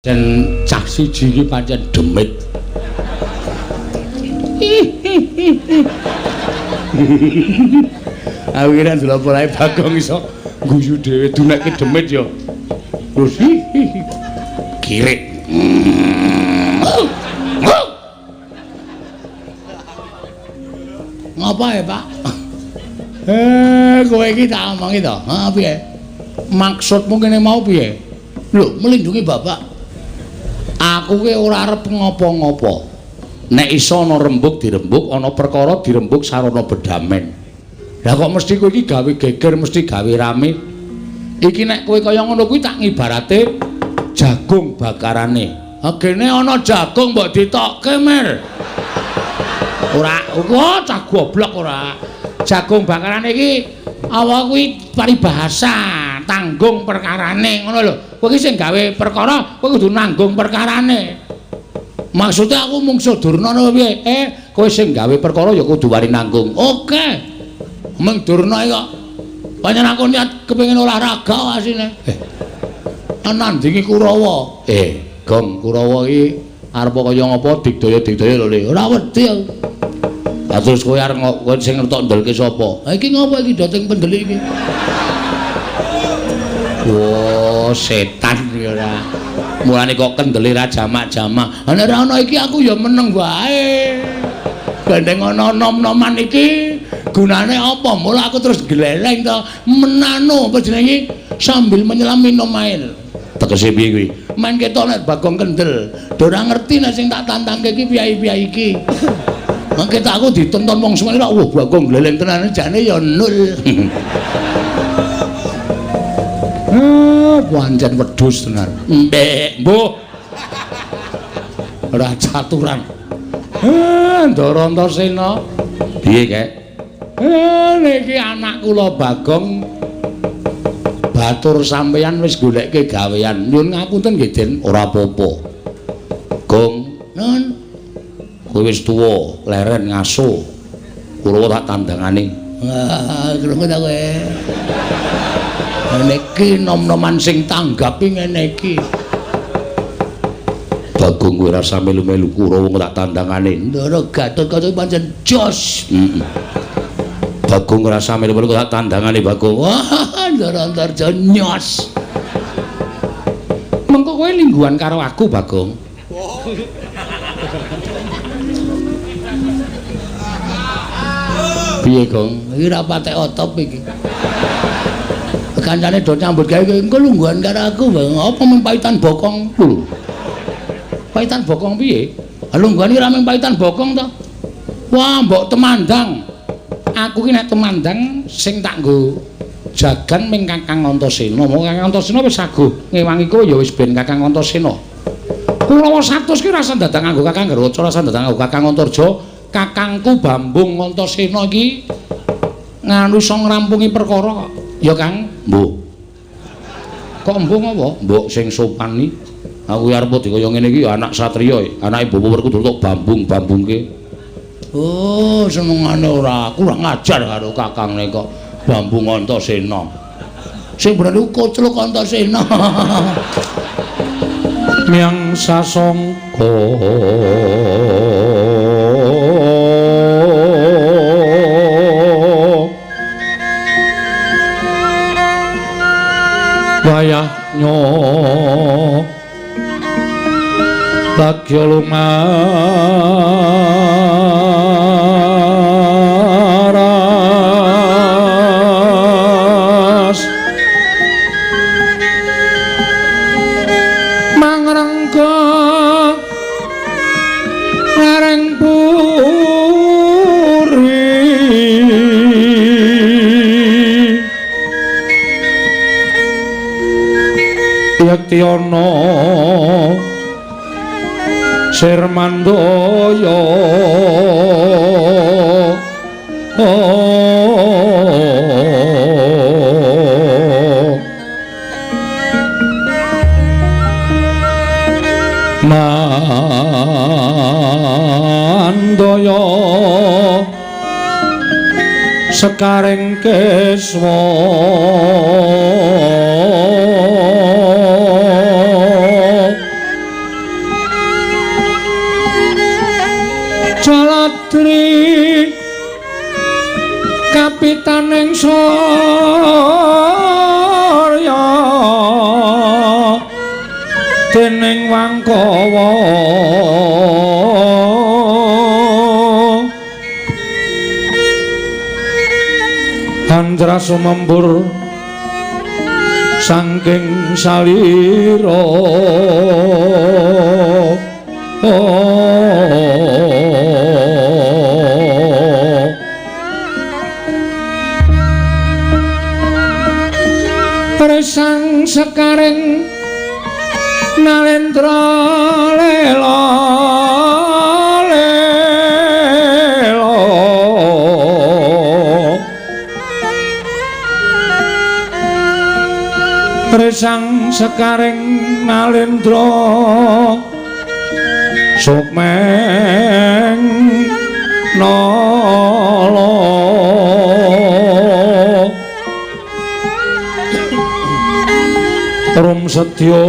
Jen cah siji iki pancen demit. Aku kira ndelok polahe Bagong iso guyu dhewe dunekke demit ya. Terus kirik. Ngapa ya, Pak? Kowe iki tak omongi to. Ha piye? Maksudmu kene mau piye? Lho, melindungi bapak. Aku ki ora arep ngopo-ngopo. Nek iso ana rembug dirembug, ana perkara dirembug sarana bedamen. Lah kok mesti kowe iki gawe geger, mesti gawe rame. Iki nek kowe kaya ngono kuwi tak ngibarate jagung bakarane. Ha gene ana jagung mbok ditokke, Mir. Ora, wah cah goblok ora. Jagung bakarane iki apa kuwi paribahasa, tanggung perkarane ngono lho. Kowe iki sing gawe perkara, kowe kudu nanggung perkarane. Maksudnya aku mungsuh Durna napa piye? Kowe sing gawe perkara ya kudu wani nanggung. Oke. Meng Durna iki kok pancen aku niat kepengin olahraga asine. Nandingi Kurawa. Gong Kurawa iki arep kaya ngapa digdaya-digdaya lho Le. Ora wedi aku. Lah terus kowe arep kowe sing ngertok ndelke sapa? Ha iki ngopo iki doteng pendelik iki? Wah, setan iki ora. Mulane kok kendele ra jamak-jamak. Ha nek ora ana iki aku ya meneng wae. Gandeng ana nom-noman iki gunane apa? Mula aku terus gleleng to, menano apa jenenge sambil menyelam minum air. Tegese piye kuwi? Men ketok nek Bagong kendel. Do ora ngerti nek sing tak tantangke iki piye-piye iki. Mangke tak aku ditonton wong semene wah Bagong gleleng tenan jane ya nul. Pancen wedhus tenan. Mbek, mbuh. Ora caturan. Ndara Antasena. Piye, Kek? Niki anak kula Bagong batur sampeyan wis goleke gawean. Nyuwun ngapunten nggih, Den. Ora apa-apa. Gong, nun. Kowe wis tuwa, leren ngaso. Kurawa tak tandangane. Wah, krungu ta kowe? Ngene iki nom-noman sing tanggapi ngene iki. Bagong kowe rasa melu-melu Kurawa tak tandangane. Ndara Gatotkaca pancen jos. Heeh. Bagong rasa melu-melu tak tandangane Bagong. Wah, Ndara Antarja nyos. Mengko kowe lingguhan karo aku, Bagong. Piye, Gong? Iki ora patek otop iki. Kancane do nyambut gawe engko lungguhan karo aku, Bang. Apa mung paitan bokong? Lho. Paitan bokong piye? Lungguhan iki ora mung paitan bokong to. Wah, mbok temandang. Aku ki nek temandang sing tak nggo jagan ming Kakang Antasena. Mong Kakang Antasena wis saguh ngewangi kowe ya wis ben Kakang Antasena. Kurawa 100 ki rasa dadak nganggo Kakang Garwaca, rasa dadak nganggo Kakang Antarja. Kakangku Bambung Antasena iki nganu iso ngrampungi perkara kok. Ya Kang, mbuh. Kok mbuh ngopo? Mbok sing sopan iki. Aku arep dikaya ngene iki ya anak satriya, anake Bapak Werkudara tok bambung-bambungke. Oh, senengane ora kurang ajar karo kakangne kok Bambung Antasena. Sing bener iku Kocluk Antasena. Myang sasongko wayahnya bagya lumaras mangrengga lereng puri yekti ana Sirmandaya Mandaya sekaring keswa Padri kapitaning surya dening Wangkawa Andra sumembur saking salira. Resang sekaring nalendra lela lela resang sekaring nalendra sukmeng nala rum sedya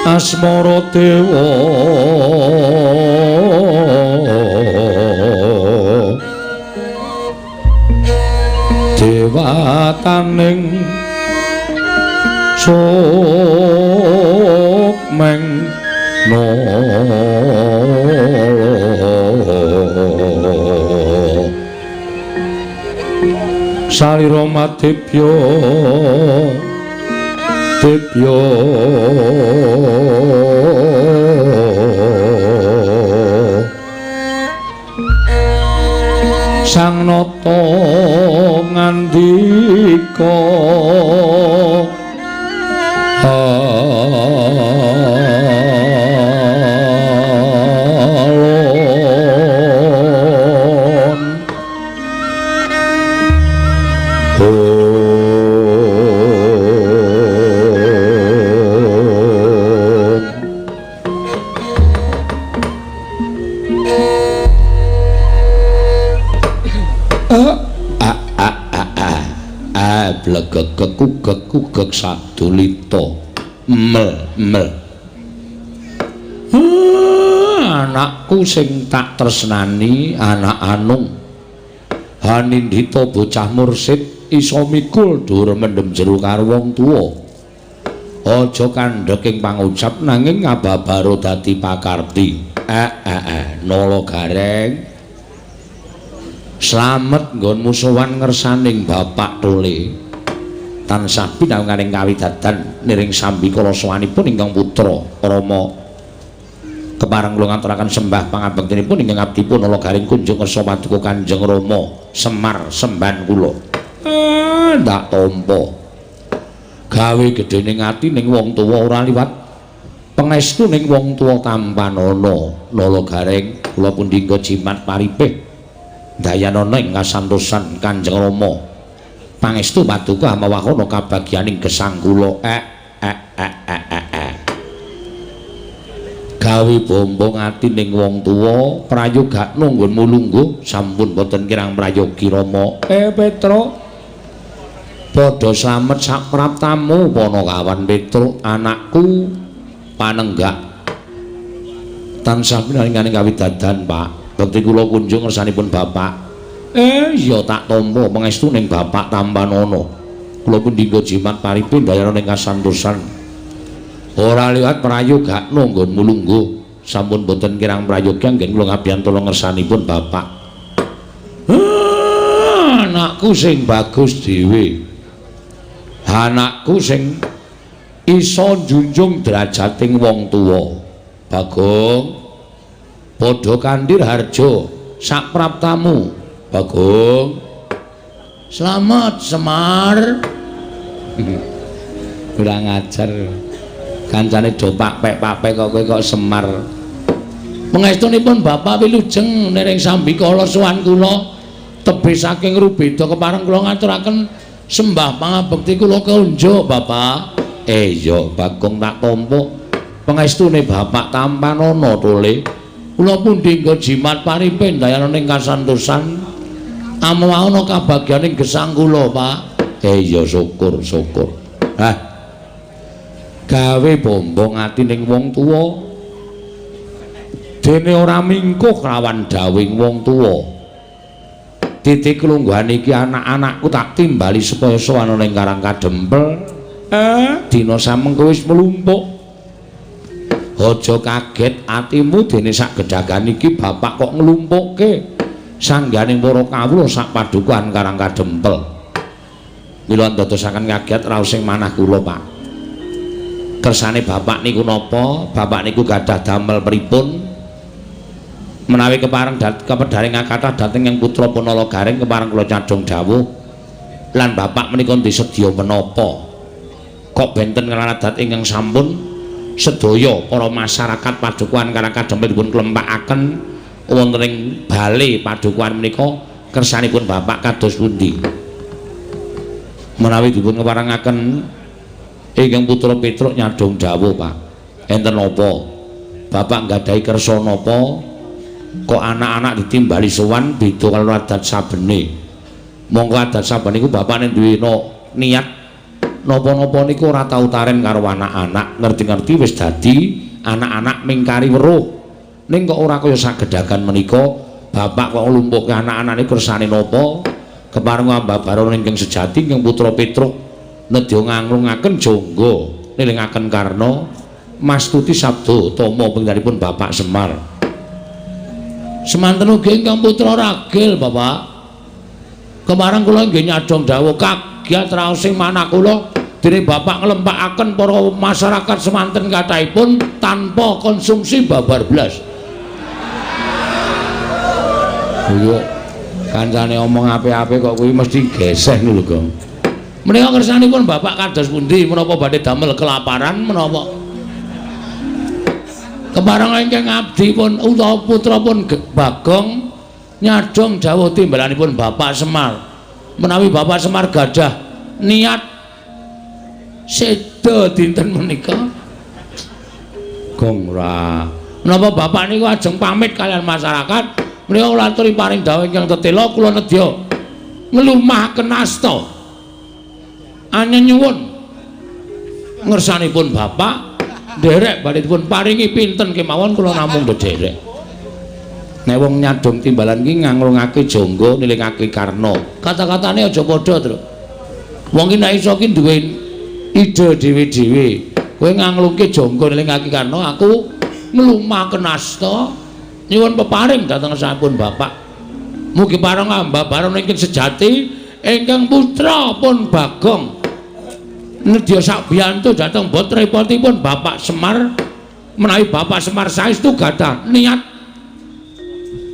asmara dewa dewataning sukmeng nala salira madibya dibya sang nata ngandika alon Blegeg-geg sadulita mel mel. Anakku sing tak tresnani, anak anung Hanindita bocah mursid iso mikul dhuwur mendem jero karo wong tuwa. Aja kandhek ing pangucap nanging ngababaro dadi pakarti. Nala Gareng slamet nggonmu sowan ngersaning Bapak Tole. Tansah pinanganing kawidadan niring sambikala sowanipun ingkang putra Rama. Kepareng kula ngaturaken sembah pangabektinipun ingkang abdi pun Nala Gareng kunjung ngersa paduka Kanjeng Rama Semar semban kula. Ndak tampa. Gawe gedhening ati ning wong tuwa ora liwat pangestu ning wong tuwa tampanana. Nala Gareng kula pundi jimat paripih dayanana ing kasantosan Kanjeng Rama. Pangestu paduka hamawahana kabagyaning gesang kula. Gawe bombong ati ning wong tuwa prayogakno nggonmu lungguh sampun boten kirang prayogi Rama. Petro padha slamet sak praptamu Panakawan Petro anakku panenggak tansah pinaringaning kawidadan Pak. Bekti kula kunjung ngersanipun Bapak. Iya tak tampa pangestu ning Bapak tampanana. Kula pundi jimat paripun dayana ning kasantosan. Ora liwat prayogakno nggonmu lungguh sampun boten kirang prayogi anggen kula ngabiyantala ngersanipun Bapak. Anakku sing bagus dhewe. Anakku sing iso njunjung derajating wong tuwa. Bagong padha kandir harja sak praptamu. Bagong slamet Semar. Kurang ajar kancane do pakpek-pakpek kok kowe kok Semar. Pangestunipun Bapak wilujeng niring sambikala sowan kula tebih saking Rubeda kepareng kula ngaturaken sembah pangabekti kula kunjuk Bapak. Iya Bagong tak tampa pangestune Bapak tampanana tole. Kula pundi nggo jimat paripin dayana ning kasantosan amwaana kabagyaning gesang kula Pak. Iya syukur syukur. Gawe bombong ati ning wong tuwa Dene ora mingkuh kelawan dawing wong tuwa. Titik lungguhan iki anak-anakku tak timbali supaya sowan ning Karang Kadempel. Dina samengko wis mlumpuk. Aja kaget atimu dene sak gedhagan iki bapak kok nglumpukke sangganing para kawula sak padukuhan Karang Kadempel. Mila ndadosaken kaget raos sing manah kula, Pak. Kersane bapak niku napa? Bapak niku gadah damel pripun? Menawi kepareng kepedharing kathah dhateng yang putra Punala Gareng kepareng kula nyadhong dawuh lan bapak menika disedya menapa? Kok benten kaliyan adat ingkang sampun sedaya para masyarakat padukuhan Karang Kadempel dipun klempakaken wonten ing bale padukuhan menika kersanipun bapak kados pundi? Menawi dipun keparengaken ingkang putra Petruk nyadhong dawuh, Pak. Enten napa? Bapak nggadahi kersa napa? Kok anak-anak ditimbali sowan beda karo adat sabene. Monggo adat saben niku bapak nek duwe niat napa-napa niku ora tau taren karo anak-anak, ngerti-ngerti wis dadi anak-anak mingkari weruh. Ning kok ora kaya sagedhagan menika, bapak kok nglumpukke anak-anak niku kersane napa? Kepareng ambabaron ingkang sejati ingkang putra Petruk nedya nganglungaken jangga nilingaken karna mastuti sabda tama pingganipun Bapak Semar. Semanten ugi ingkang putra Ragil, Bapak. Kemarang kula nggih nyadhong dawuh kaget raos sing manah kula dene bapak nglempakaken para masyarakat semanten kathahipun tanpa konsumsi babar blas. Iya, kancane omong apik-apik kok kuwi mesti geseh lho, Gong. Menika kersanipun bapak kados pundi menapa badhe damel kelaparan menapa? Kepareng ingkang abdi pun utawa putra pun Bagong nyadhong dawuh timbalanipun Bapak Semar. Menawi Bapak Semar gadah niat seda dinten menika, Gong ora. Menapa bapak niku ajeng pamit kaliyan masyarakat, menika kula aturi paring dawuh ingkang tetela kula nedya nglumahaken asta. Anyenyuwun ngersanipun bapak nderek badhe dipun paringi pinten kemawon kula namung ndherek. Nek wong nyadhong timbalan iki nganglungake jangga nilingake karna. Kata-katane aja padha, Truk. Wong ki nek iso ki duwe ide dhewe-dhewe. Kowe nganglungke jangga nilingake karna, aku nglumahaken asta nyuwun peparing dhateng sampun bapak. Mugi pareng ambabaron ingkang sejati ingkang putra pun Bagong nedya sakbiyantu dhateng bot repotipun Bapak Semar. Menawi Bapak Semar saestu gadah niat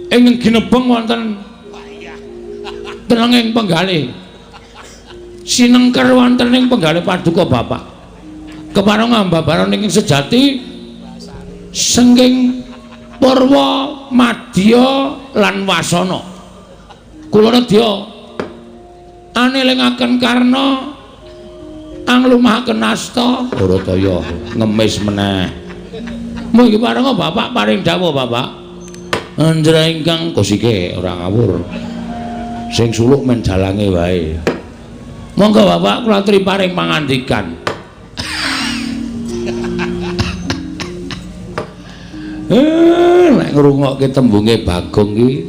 ingkang ginebeng wonten tenenging penggalih sinengker wonten ing penggalih paduka bapak. Kepareng ambabaron ingkang sejati sengking purwa madya lan wasana. Kula nedya anelingaken karna anglumahaken asta Bharataya ngemis meneh. Mugi parenga bapak paring dawuh bapak. Anjra ingkang kosike ora ngawur. Sing suluk men dalange wae. Monggo bapak kula aturi paring pangandikan. Nek ngrungokke tembunge Bagong ki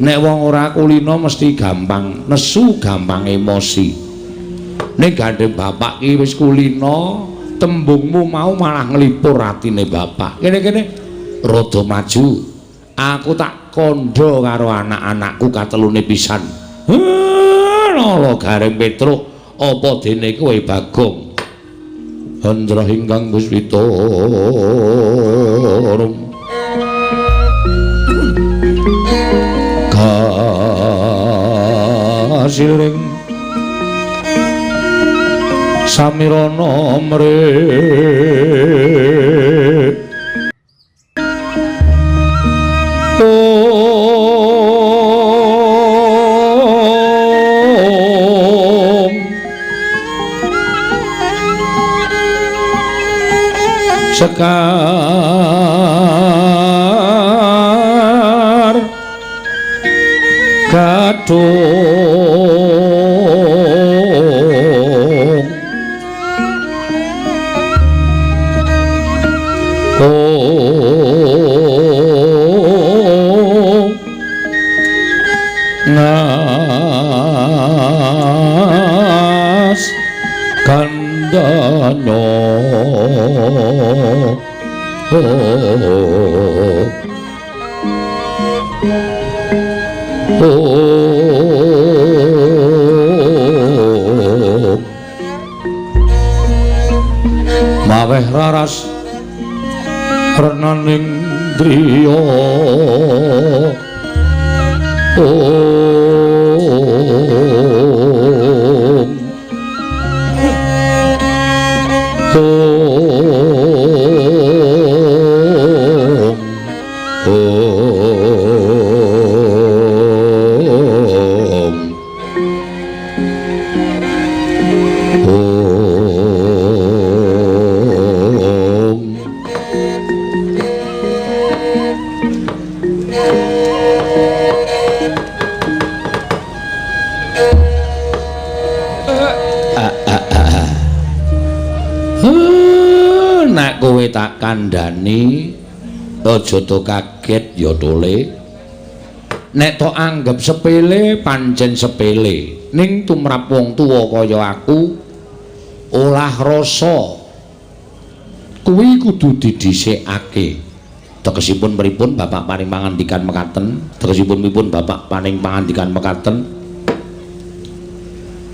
nek wong ora kulina mesti gampang nesu, gampang emosi. Ning gandeng bapak ki wis kulina, tembungmu mau malah nglipur atine bapak. Kene-kene rada maju. Aku tak kandha karo anak-anakku katelune pisan. Nala Gareng Petruk, apa dene kowe Bagong? Hendra ingkang Puspita Rum. Kasiring samirana mrih Om Sekar Gadung Om. Maweh raras renaning driya. Nek kowe tak kandhani aja to kaget ya Tole. Nek tok anggep sepele pancen sepele, ning tumrap wong tuwa kaya aku olah rasa kuwi kudu didhisikake. Tegesipun pripun Bapak paring pangandikan mekaten? Tegesipun pripun Bapak paring pangandikan mekaten?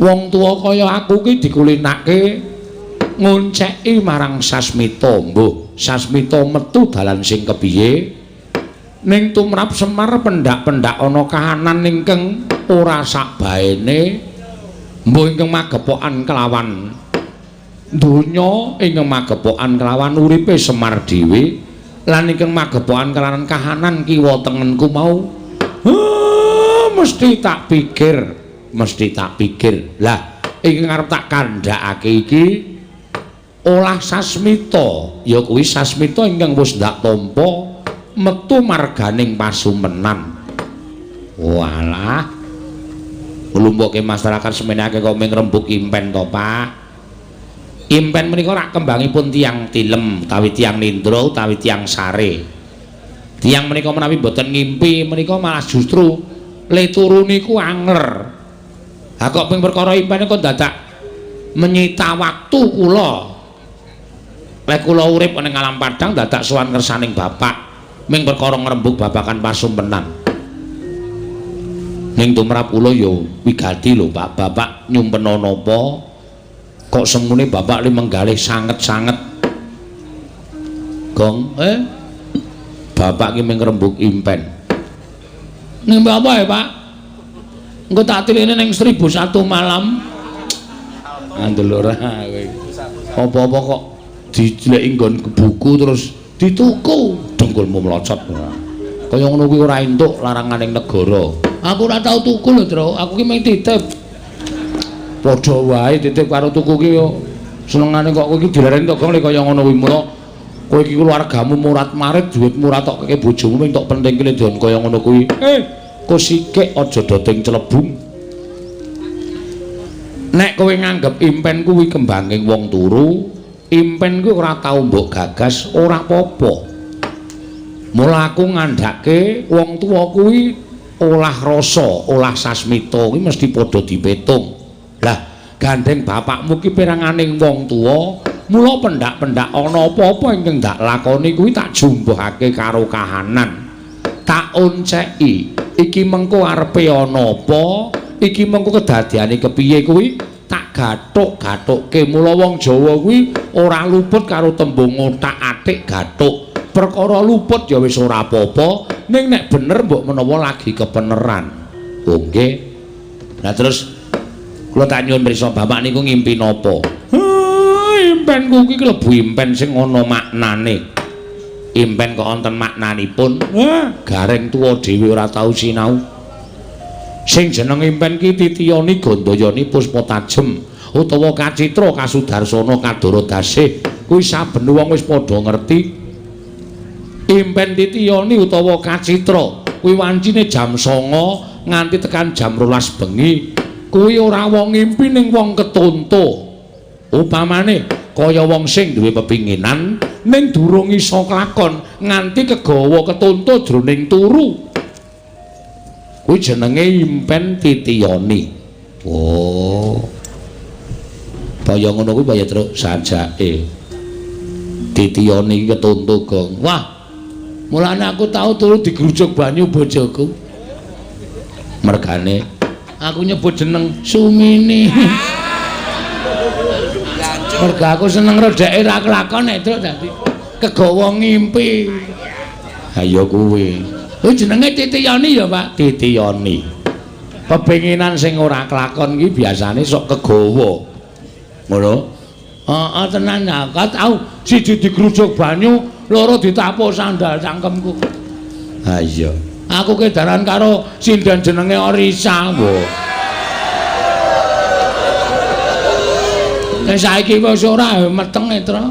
Wong tuwa kaya aku ki dikulinake ngonceki marang Sasmita. Mbuh, Sasmita metu dalan sing kepiye? Ning tumrap Semar pendak-pendak ana kahanan ingkang ora sakbaene, mbuh ingkang magepokan kelawan donya, ingkang magepokan kelawan uripe Semar dhewe, lan ingkang magepokan kelawan kahanan kiwa tengenku mau. Mesti tak pikir, mesti tak pikir. Lah, ingkang arep tak kandhakake iki olah Sasmita, ya kuwi Sasmita ingkang wis ndak tampa metu marganing pasumenan. Walah, nglumpukke masyarakat semenake kok mung rembug impen to, Pak. Impen menika rak kembangipun tiyang tilem, utawi tiyang nindra, utawi tiyang sare. Tiyang menika menawi mboten ngimpi menika malah justru le turu niku angler. Ha kok ping perkara impen kok dadak menyita waktu kula. Lek kula urip ning alam padang dadak sowan ngersaning bapak ming perkara ngrembug babagan pasumpenan. Ning tumrap kula ya wigati lho Pak, bapak nyumpena napa kok semune bapak li menggalih sanget-sanget. Gong, bapak ki ming ngrembug impen. Ngimpi apa ya, Pak? Engko tak tilikne ning 1001 malam. Ngandel ora kowe. Apa-apa kok dijeleki nggon buku terus dituku, dengkulmu mlocot. Kaya ngono kuwi ora entuk laranganing negara. Aku ora tau tuku lho, Tru. Aku ki mung titip. Padha wae titip karo tuku ki yo senengane kok kowe iki dilereni to, Gong, kaya ngono kuwi. Mula kowe iki keluargamu murat-marit, duitmu ora tok keke bojomu mung tok pentingke don kaya ngono kuwi. Kok sikik aja doting celebung. Nek kowe nganggep impen kuwi kembanging wong turu, impen kuwi ora tau mbok gagas, ora apa-apa. Mula aku ngandhake wong tuwa kuwi olah rasa, olah sasmita kuwi mesti padha dipetung. Lah, gandeng bapakmu ki peranganing wong tuwa, mula pendak-pendak ana apa-apa ingkang ndak lakoni kuwi tak jumbuhake karo kahanan. Tak onceki, iki mengko arepe ana apa, iki mengko kedadiane kepiye kuwi tak gathuk-gathukke. Mula wong Jawa kuwi ora luput karo tembung othak-athik gathuk. Perkara luput ya wis ora apa-apa, ning nek bener mbok menawa lagi kebeneran. Oh nggih. Lah terus kula tak nyuwun pirsa bapak niku ngimpi napa? Impenku iki klebu impen sing ana maknane. Impen kok wonten maknanipun? Gareng tuwa dhewe ora tau sinau. Sing jeneng impen ki titiyani gandayani puspa tajem utawa kacitra kasudarsana kadara dasih. Kuwi saben wong wis padha ngerti. Impen titiyani utawa kacitra kuwi wancine jam 09.00 nganti tekan jam 12 bengi. Kuwi ora wong ngimpi ning wong ketonto. Upamane kaya wong sing duwe pepinginan ning durung iso klakon nganti kegawa ketonto jroning turu. Kuwi jenenge impen titiyani. Oh. Kaya ngono kuwi kaya truk sajake. Titiyoni iki ketonto, Gong. Wah. Mulane aku tau turu digrujuk banyu bojoku. Mergane aku nyebut jeneng Sumini. Merga aku seneng rodeke ra kelakon nek truk dadi kegawa ngimpi. Ha ya kuwi. Kuwi jenenge Titiyoni ya, Pak. Titiyoni. Pepenginan sing ora kelakon iki biasane sok kegawa. Ngono. Heeh, tenan aku tau siji digrujuk banyu, loro ditapuk sandal cangkemku. Ha iya. Aku kedaran karo sinden jenenge Orisa. Wah. Nek saiki wis ora meteng e, Tru.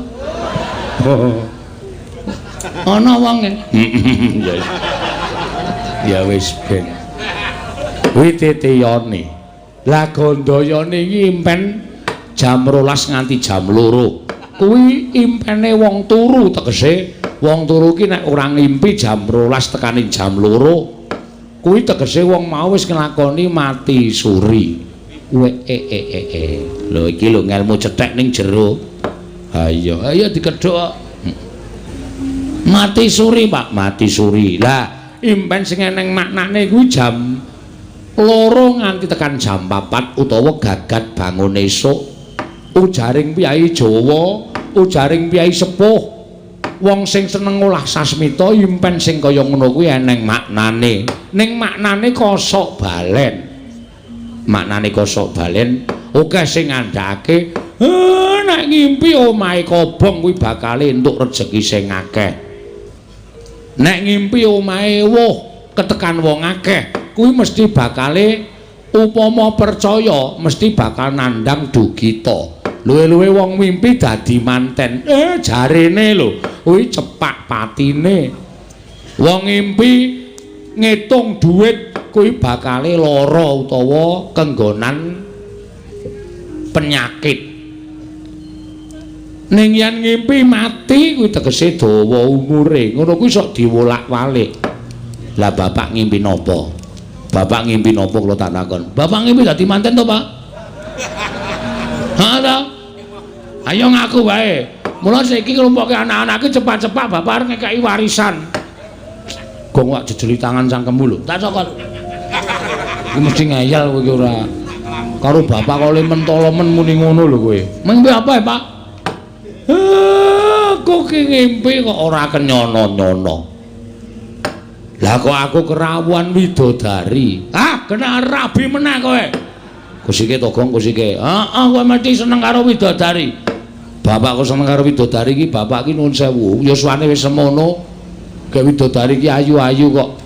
Ana wonge. Ya. Ya wis ben. Kuwi Titiyoni. Lah Gandayani iki impen jam 12 nganti jam 2. Kuwi impene wong turu, tegese wong turu ki nek ora ngimpi jam 12 tekane jam 2 kuwi tegese wong mau wis nglakoni mati suri. We e e e e. Lho iki lho ngelmu cethek ning jero. Ha iya, ayo dikedhok. Mati suri, Pak, mati suri. Lah, impen sing eneng maknane kuwi jam 2 nganti tekan jam 4 utawa gagat bangun esuk. Ujaring piyai Jawa, ujaring piyai sepuh, wong sing seneng ngolah sasmita impen sing kaya ngono kuwi eneng maknane. Ning maknane kosok balen. Maknane kosok balen akeh sing ngandhake, nek ngimpi omahe kobong kuwi bakal entuk rejeki sing akeh. Nek ngimpi omahe wuh ketekan wong akeh, kuwi mesti bakale upama percaya mesti bakal nandhang dugita. Luwe-luwe wong mimpi dadi manten. Jarene lho, kuwi cepak patine. Wong ngimpi ngitung dhuwit kuwi bakale lara utawa kenggonan penyakit. Ning yen ngimpi mati kuwi tegese dawa umure. Ngono kuwi sok diwolak-walik. Lah bapak ngimpi napa? Bapak ngimpi napa kula tak takon? Bapak ngimpi dadi manten to, Pak? Ha ta? Ayo ngaku wae. Mula saiki nglumpukke anak-anak iki cepat-cepat bapak arep ngekeki warisan. Gong wak jejeli tangan cangkemmu lho. Tak cokot. Iki mesti ngeyel kowe iki ora. Karo bapak kok le mentolo men muni ngono lho kowe. Mimpi apa ya, Pak? Aku ki ngimpi kok ora kenyono-nyono. Lah kok aku kerawuan widodari. Ah, kena rabi meneh kowe. Kusike to, Gong, kusike. Heeh, kowe mesti seneng karo widodari. Bapak kok seneng karo widodari iki, bapak iki nuwun sewu, yuswane wis semono. Ge widodari iki ayu-ayu kok.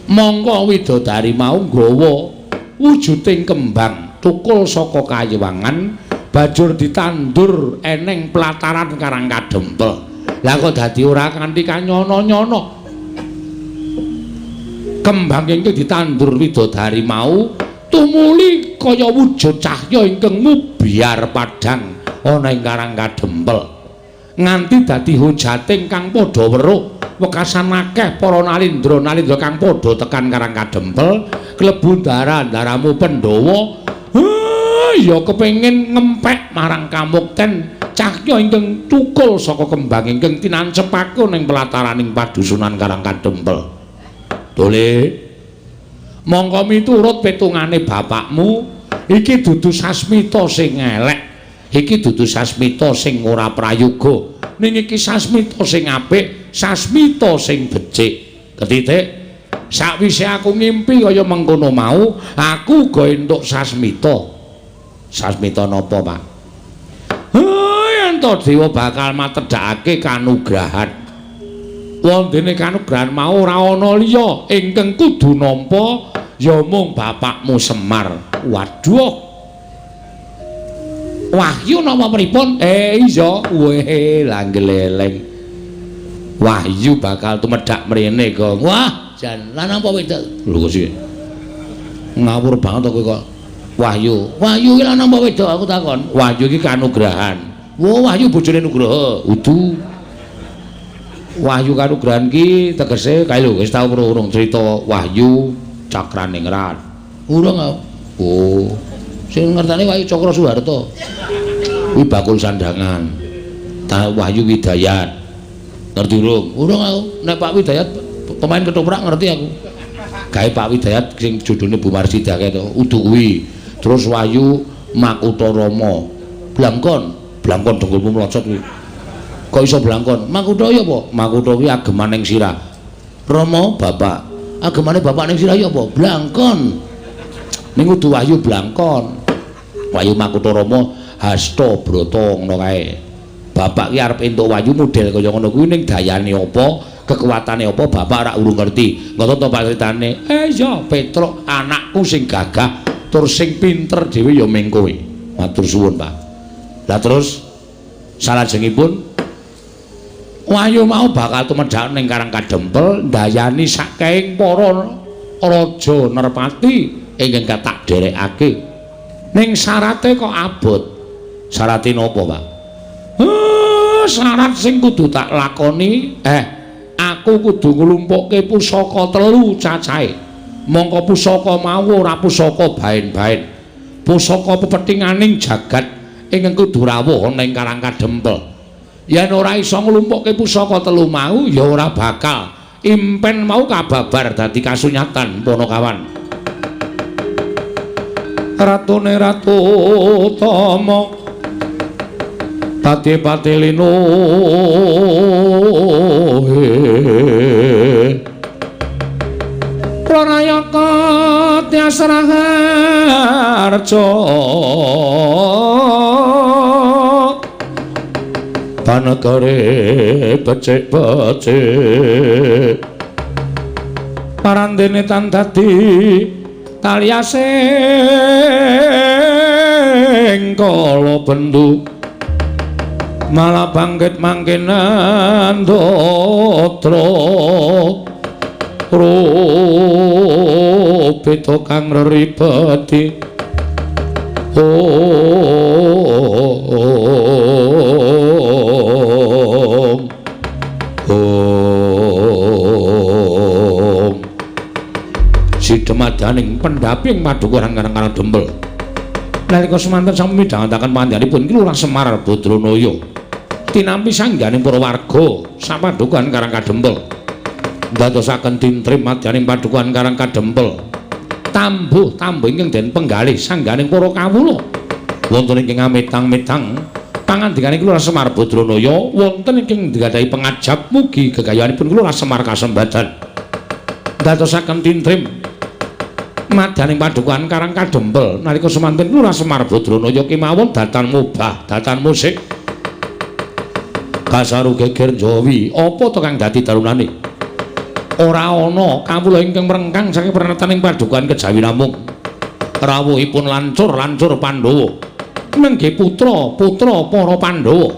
Mongko widodari mau nggawa wujuding kembang tukul saka kayewangan banjur ditandur eneng pelataran Karang Kadempel. Lah kok dadi ora kanthi kanyono-nyono. Kembang ingkang ditandur widodari mau tumuli kaya wujud cahya ingkang mubyar padhang ana ing Karang Kadempel. Nganti dadi hujating kang padha weruh wekasan akeh para nalindra-nalindra kang padha tekan Karang Kadempel klebu ndara-ndaramu Pandhawa. Ya kepengin ngempek marang kamukten cahya ingkang tukul saka kembang ingkang tinancepake ning pelataraning padusunan Karang Kadempel. Dole, mongko miturut petungane bapakmu iki dudu sasmita sing elek, iki dudu sasmita sing ora prayoga, ning iki sasmita sing apik, sasmita sing becik. Ketitik, sakwise aku ngimpi kaya mengkono mau, aku uga entuk sasmita. Sasmita napa, Pak? Yen to dewa bakal matedhakake kanugrahan. Wondene kanugrahan mau ora ana liya ingkang kudu nampa ya mung bapakmu Semar. Waduh. Wahyu napa pripun? Iya, weh lah gleleng. Wahyu bakal tumedhak mrene, Gong. Wah, jan lanang apa wedok? Lho kok sih. Ngawur banget kowe kok. Wahyu. Wahyu iki lanang apa wedok aku takon? Wahyu iki kanugrahan. Wah, Wahyu bojone Nugraha. Udu. Wahyu kanugrahan ki tegese kae lho wis tau urung cerita Wahyu Cakraningrat. Urung aku. Oh. Sing ngertane Wahyu Cakra Suharto. Kuwi bakul sandangan. Ta Wahyu Widayat. Ngerti urung? Urung aku. Nek Pak Widayat pemain ketoprak ngerti aku. Gawe Pak Widayat sing jodhone Bu Marsidah kae to, udu kuwi. Terus Wahyu Makutha Rama. Blangkon, blangkon dengkulmu mlocot kuwi. Kok iso blangkon? Makutha ya apa? Makutha kuwi ageman ning sirah. Rama bapak. Agemane bapak ning sirah ya apa? Blangkon. Ning kudu Wahyu blangkon. Wahyu Makutha Rama Hasta Brata ngono kae. Bapak ki arep entuk wahyu model kaya ngono kuwi ning dayane apa, kekuatane apa bapak ora urung ngerti. Ngono to Pak critane. Ya Petruk anakku sing gagah tur sing pinter dhewe ya ming kowe. Matur suwun, Pak. Lah terus salajengipun wahyu mau bakal tumedhak ning Karang Kadempel ndayani saking para raja nerpati ingkang katak derekake. Ning syarate kok abot. Syarate napa, Pak? Syarat sing kudu tak lakoni, aku kudu nglumpukke pusaka telu cacahe. Mongko pusaka mau ora pusaka baen-baen. Pusaka pepethinganing jagat ingkang kudu rawuh ana ing Karang Kadempel. Yen ora iso nglumpukke pusaka telu mau ya ora bakal impen mau kababar dadi kasunyatan Panakawan. Ratune Ratu Tama pati-pati linuhe Pranayaka Tyas Raharja panegare becik-becik parandene tan dadi taliasing kala bendu malah bangkit mangke nandatra rupita kang reribeti om om sidemadaning pendhaping padukuhan Karang Dempel. Nalika semanten sampun midhangetaken panjenenganipun Lurah Semar Badranaya tinampi sangganing para warga sapadukuhan Karang Kadempel ndadosaken tintrim madyaning padukuhan Karang Kadempel tambuh-tambuh ingkang den penggalih sangganing para kawula wonten ingkang ametang-metang pangandikaning Lurah Semar Badranaya wonten ingkang nggadahi pengajap mugi gegayuhanipun Lurah Semar kasembadan ndadosaken tintrim madyaning padukuhan Karang Kadempel nalika semanten Lurah Semar Badranaya kemawon datan mubah datan musik kasaru geger Jawi apa to kang dadi darunane ora ana kawula ingkang mrengkang saking prenetaning padukuhan kejawi namung rawuhipun lancur-lancur Pandhawa nenggih putra-putra para Pandhawa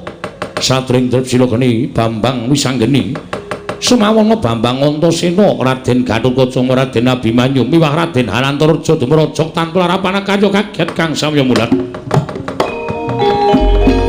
satring Tripsila Geni Bambang Wisanggeni Sumawana Bambang Antasena Raden Gatotkaca Raden Abimanyu miwah Raden Hanantarja dumraja tanpa larapan kaya kaget kang samya mulat. Thank you.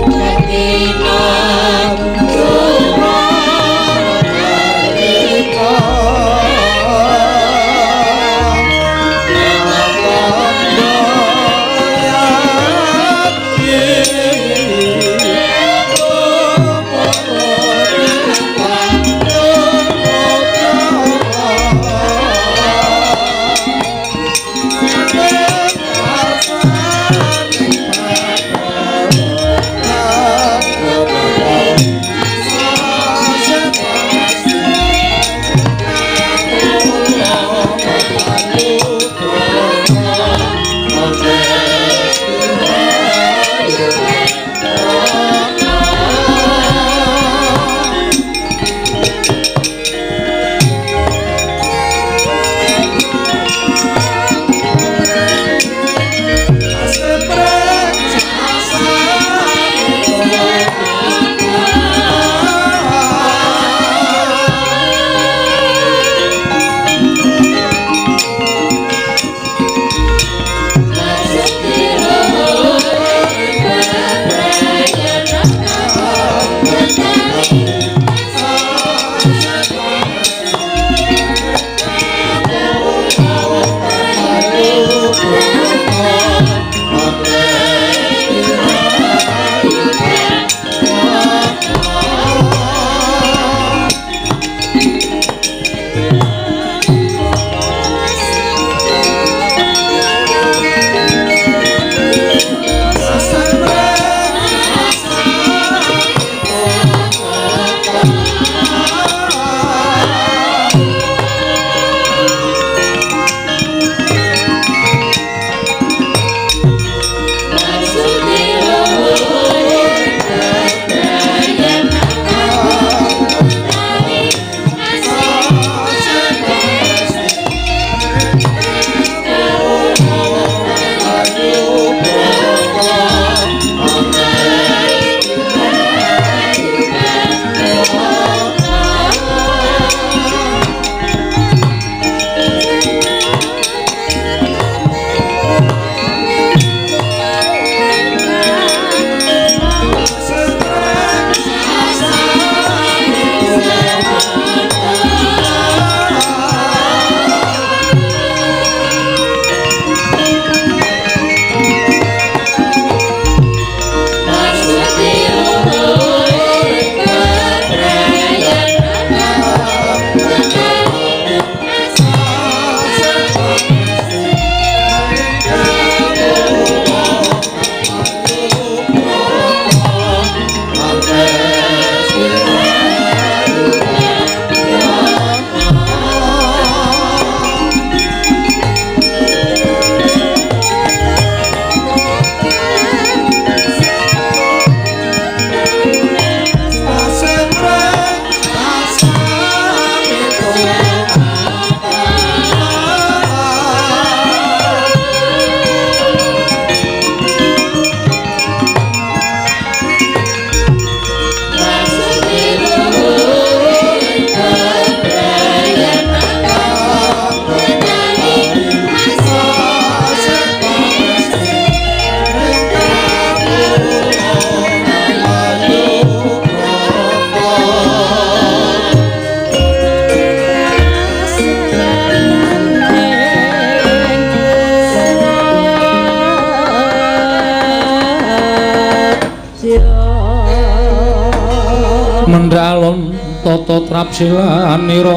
Mendalon tata trapsilanira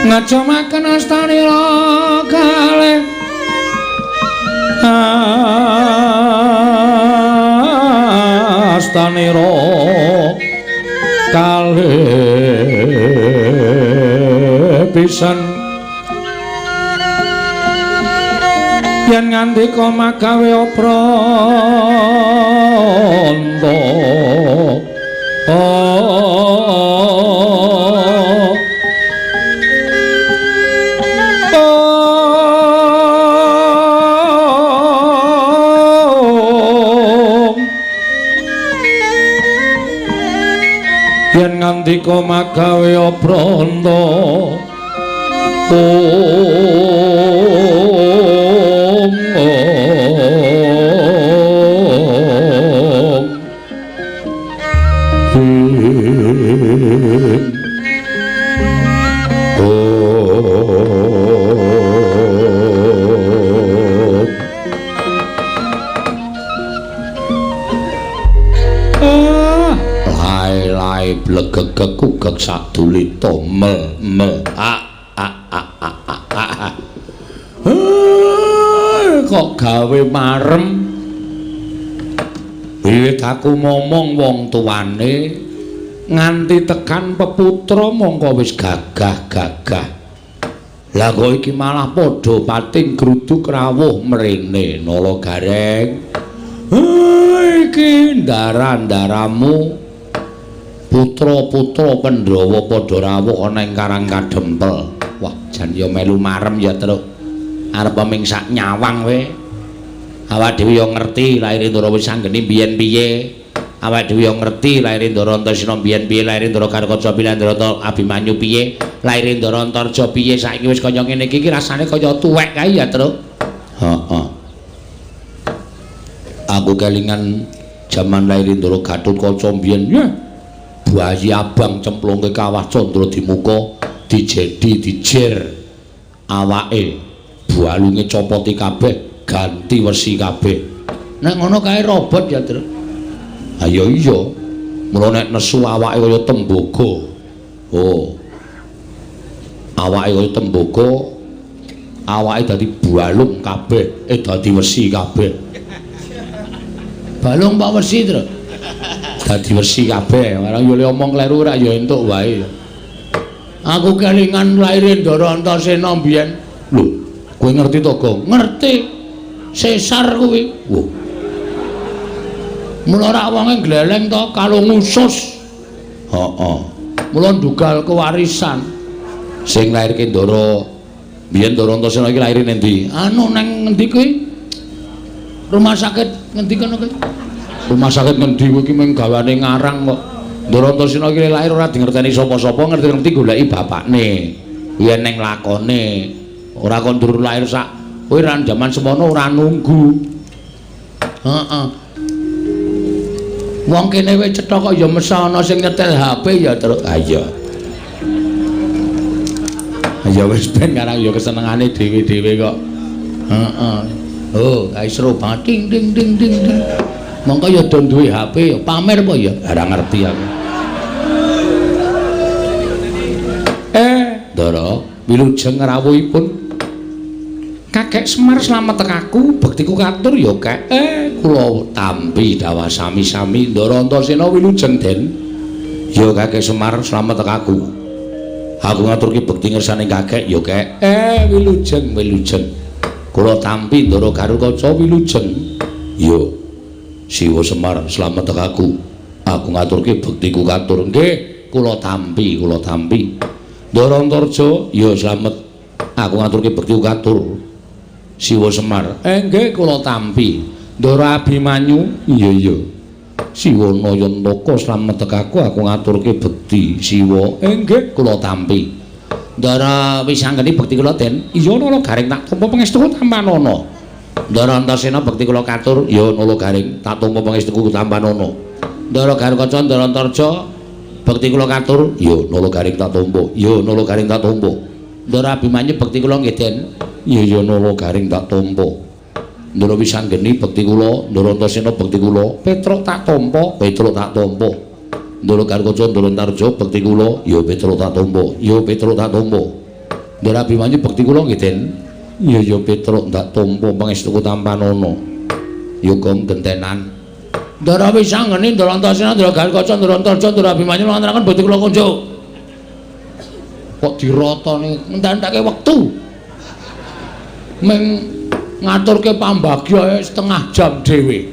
ngajamaken astanira kalih astanira kalih pisan yen ngandika magawe opranta yen ngandika magawe opranta om om him om. Lai-lai blegegeg kugeg sadulita mel mel a a a a a a. Kok gawe marem. Wiwit aku momong wong tuane nganti tekan peputra mongko wis gagah-gagah. Lah kok iki malah padha pating gruduk rawuh mrene Nala Gareng. Iki ndara-ndaramu putra-putra Pandhawa padha rawuh ana ing Karang Kadempel. Wah, jan ya melu marem ya, Truk. Arep ming sak nyawang we. Awak dhewe ya ngerti laire Ndara wis anggene biyen piye. Awak dhewe ya ngerti laire Ndara Antasena biyen piye, laire Ndara Garukaca piye, Ndara Abimanyu piye, laire Ndara Antarja piye. Saiki wis kaya ngene iki rasane kaya tuwek kae ya, Truk. Heeh. Aku kelingan jaman laire Ndara Gatotkaca biyen. Ya. Bayi abang cemplungke kawah candra dimuka dijedi dijer awake balunge copoti kabeh ganti wesi kabeh. Nek ngono kae robot ya, Truk. Ha iya iya. Mula nek nesu awake kaya tembaga. Oh. Awake kaya tembaga, awake dadi balung kabeh, dadi wesi kabeh. Balung pak wesi, Truk? Dadi wesi kabeh. Marang yo le omong kleru ora ya entuk wae. Aku kelingan laire Ndara Antasena mbiyen. Lho, kowe ngerti to, Gong? Ngerti. Sesar kuwi. Wah. Mula rak wonge gleleng to kalung usus. Heeh. Mula ndugal kewarisan. Sing lairke Ndara biyen Ndara Antasena iki laire ning ndi? Anu nang ngendi kuwi? Rumah sakit ngendi kono kuwi? Rumah sakit ngendi kuwi iki mung gawane ngarang kok. Ndara Antasena iki lahir ora dingerteni sapa-sapa, ngerti-ngerti goleki bapakne. Yen ning lakone ora kon ndur lahir sak kowe ra jaman semono ora nunggu. Heeh. Wong kene wis cetha kok ya mesa ana sing nyetel HP ya terus. Ha iya. Ya wis ben karang ya kesenengane dhewe-dhewe kok. Heeh. Oh, kae seru banget ding ding ding ding ding. Mongko ya do duwe HP ya pamer apa ya? Ora ngerti aku. Ndara, wilujeng rawuhipun Kakek Semar slamet tekaku, bektiku katur ya kek. Kula tampi dawah sami-sami Ndara Antasena wilujeng Den. Ya Kakek Semar slamet tekaku. Aku ngaturke bekti ngersane kakek ya kek. Wilujeng wilujeng. Kula tampi Ndara Garukaca wilujeng. Ya Siwa Semar slamet tekaku. Aku ngaturke bektiku katur. Nggih, kula tampi, kula tampi. Ndara Antarja ya slamet. Aku ngaturke bektiku katur. Siwa Semar. Nggih kula tampi. Ndara Abimanyu iya iya. Siwa Nayantaka slamet tekaku aku ngaturke bekti Siwa. Nggih kula tampi. Ndara Wisanggeni bekti kula Den. Iya Nala Garing tak tampa pangestuku tampanana. Ndara Antasena bekti kula katur. Ya Nala Garing tak tampa pangestuku tampanana. Ndara Garukaca Ndara Antarja bekti kula katur. Ya Nala Garing tak tampa. Ya Nala Garing tak tampa. Ndara Abimanyu bekti kula nggih Den. Iya ya Nala Garing tak tampa. Ndara Wisanggeni bekti kula, Ndara Antasena bekti kula, Petruk tak tampa, Petruk tak tampa. Ndara Garukaca Ndara Antarja bekti kula, ya Petruk tak tampa, ya Petruk tak tampa. Ndara Abimanyu bekti kula nggih Den. Iya ya Petruk tak tampa pangestuku tampanana. Ya gong gentenan. Ndara Wisanggeni, Ndara Antasena, Ndara Garukaca, Ndara Antarja, Ndara Abimanyu ngaturaken bekti kula kunjuk. Kok dirotone entek-enteke wektu. Meng ngaturke pambagya setengah jam dhewe.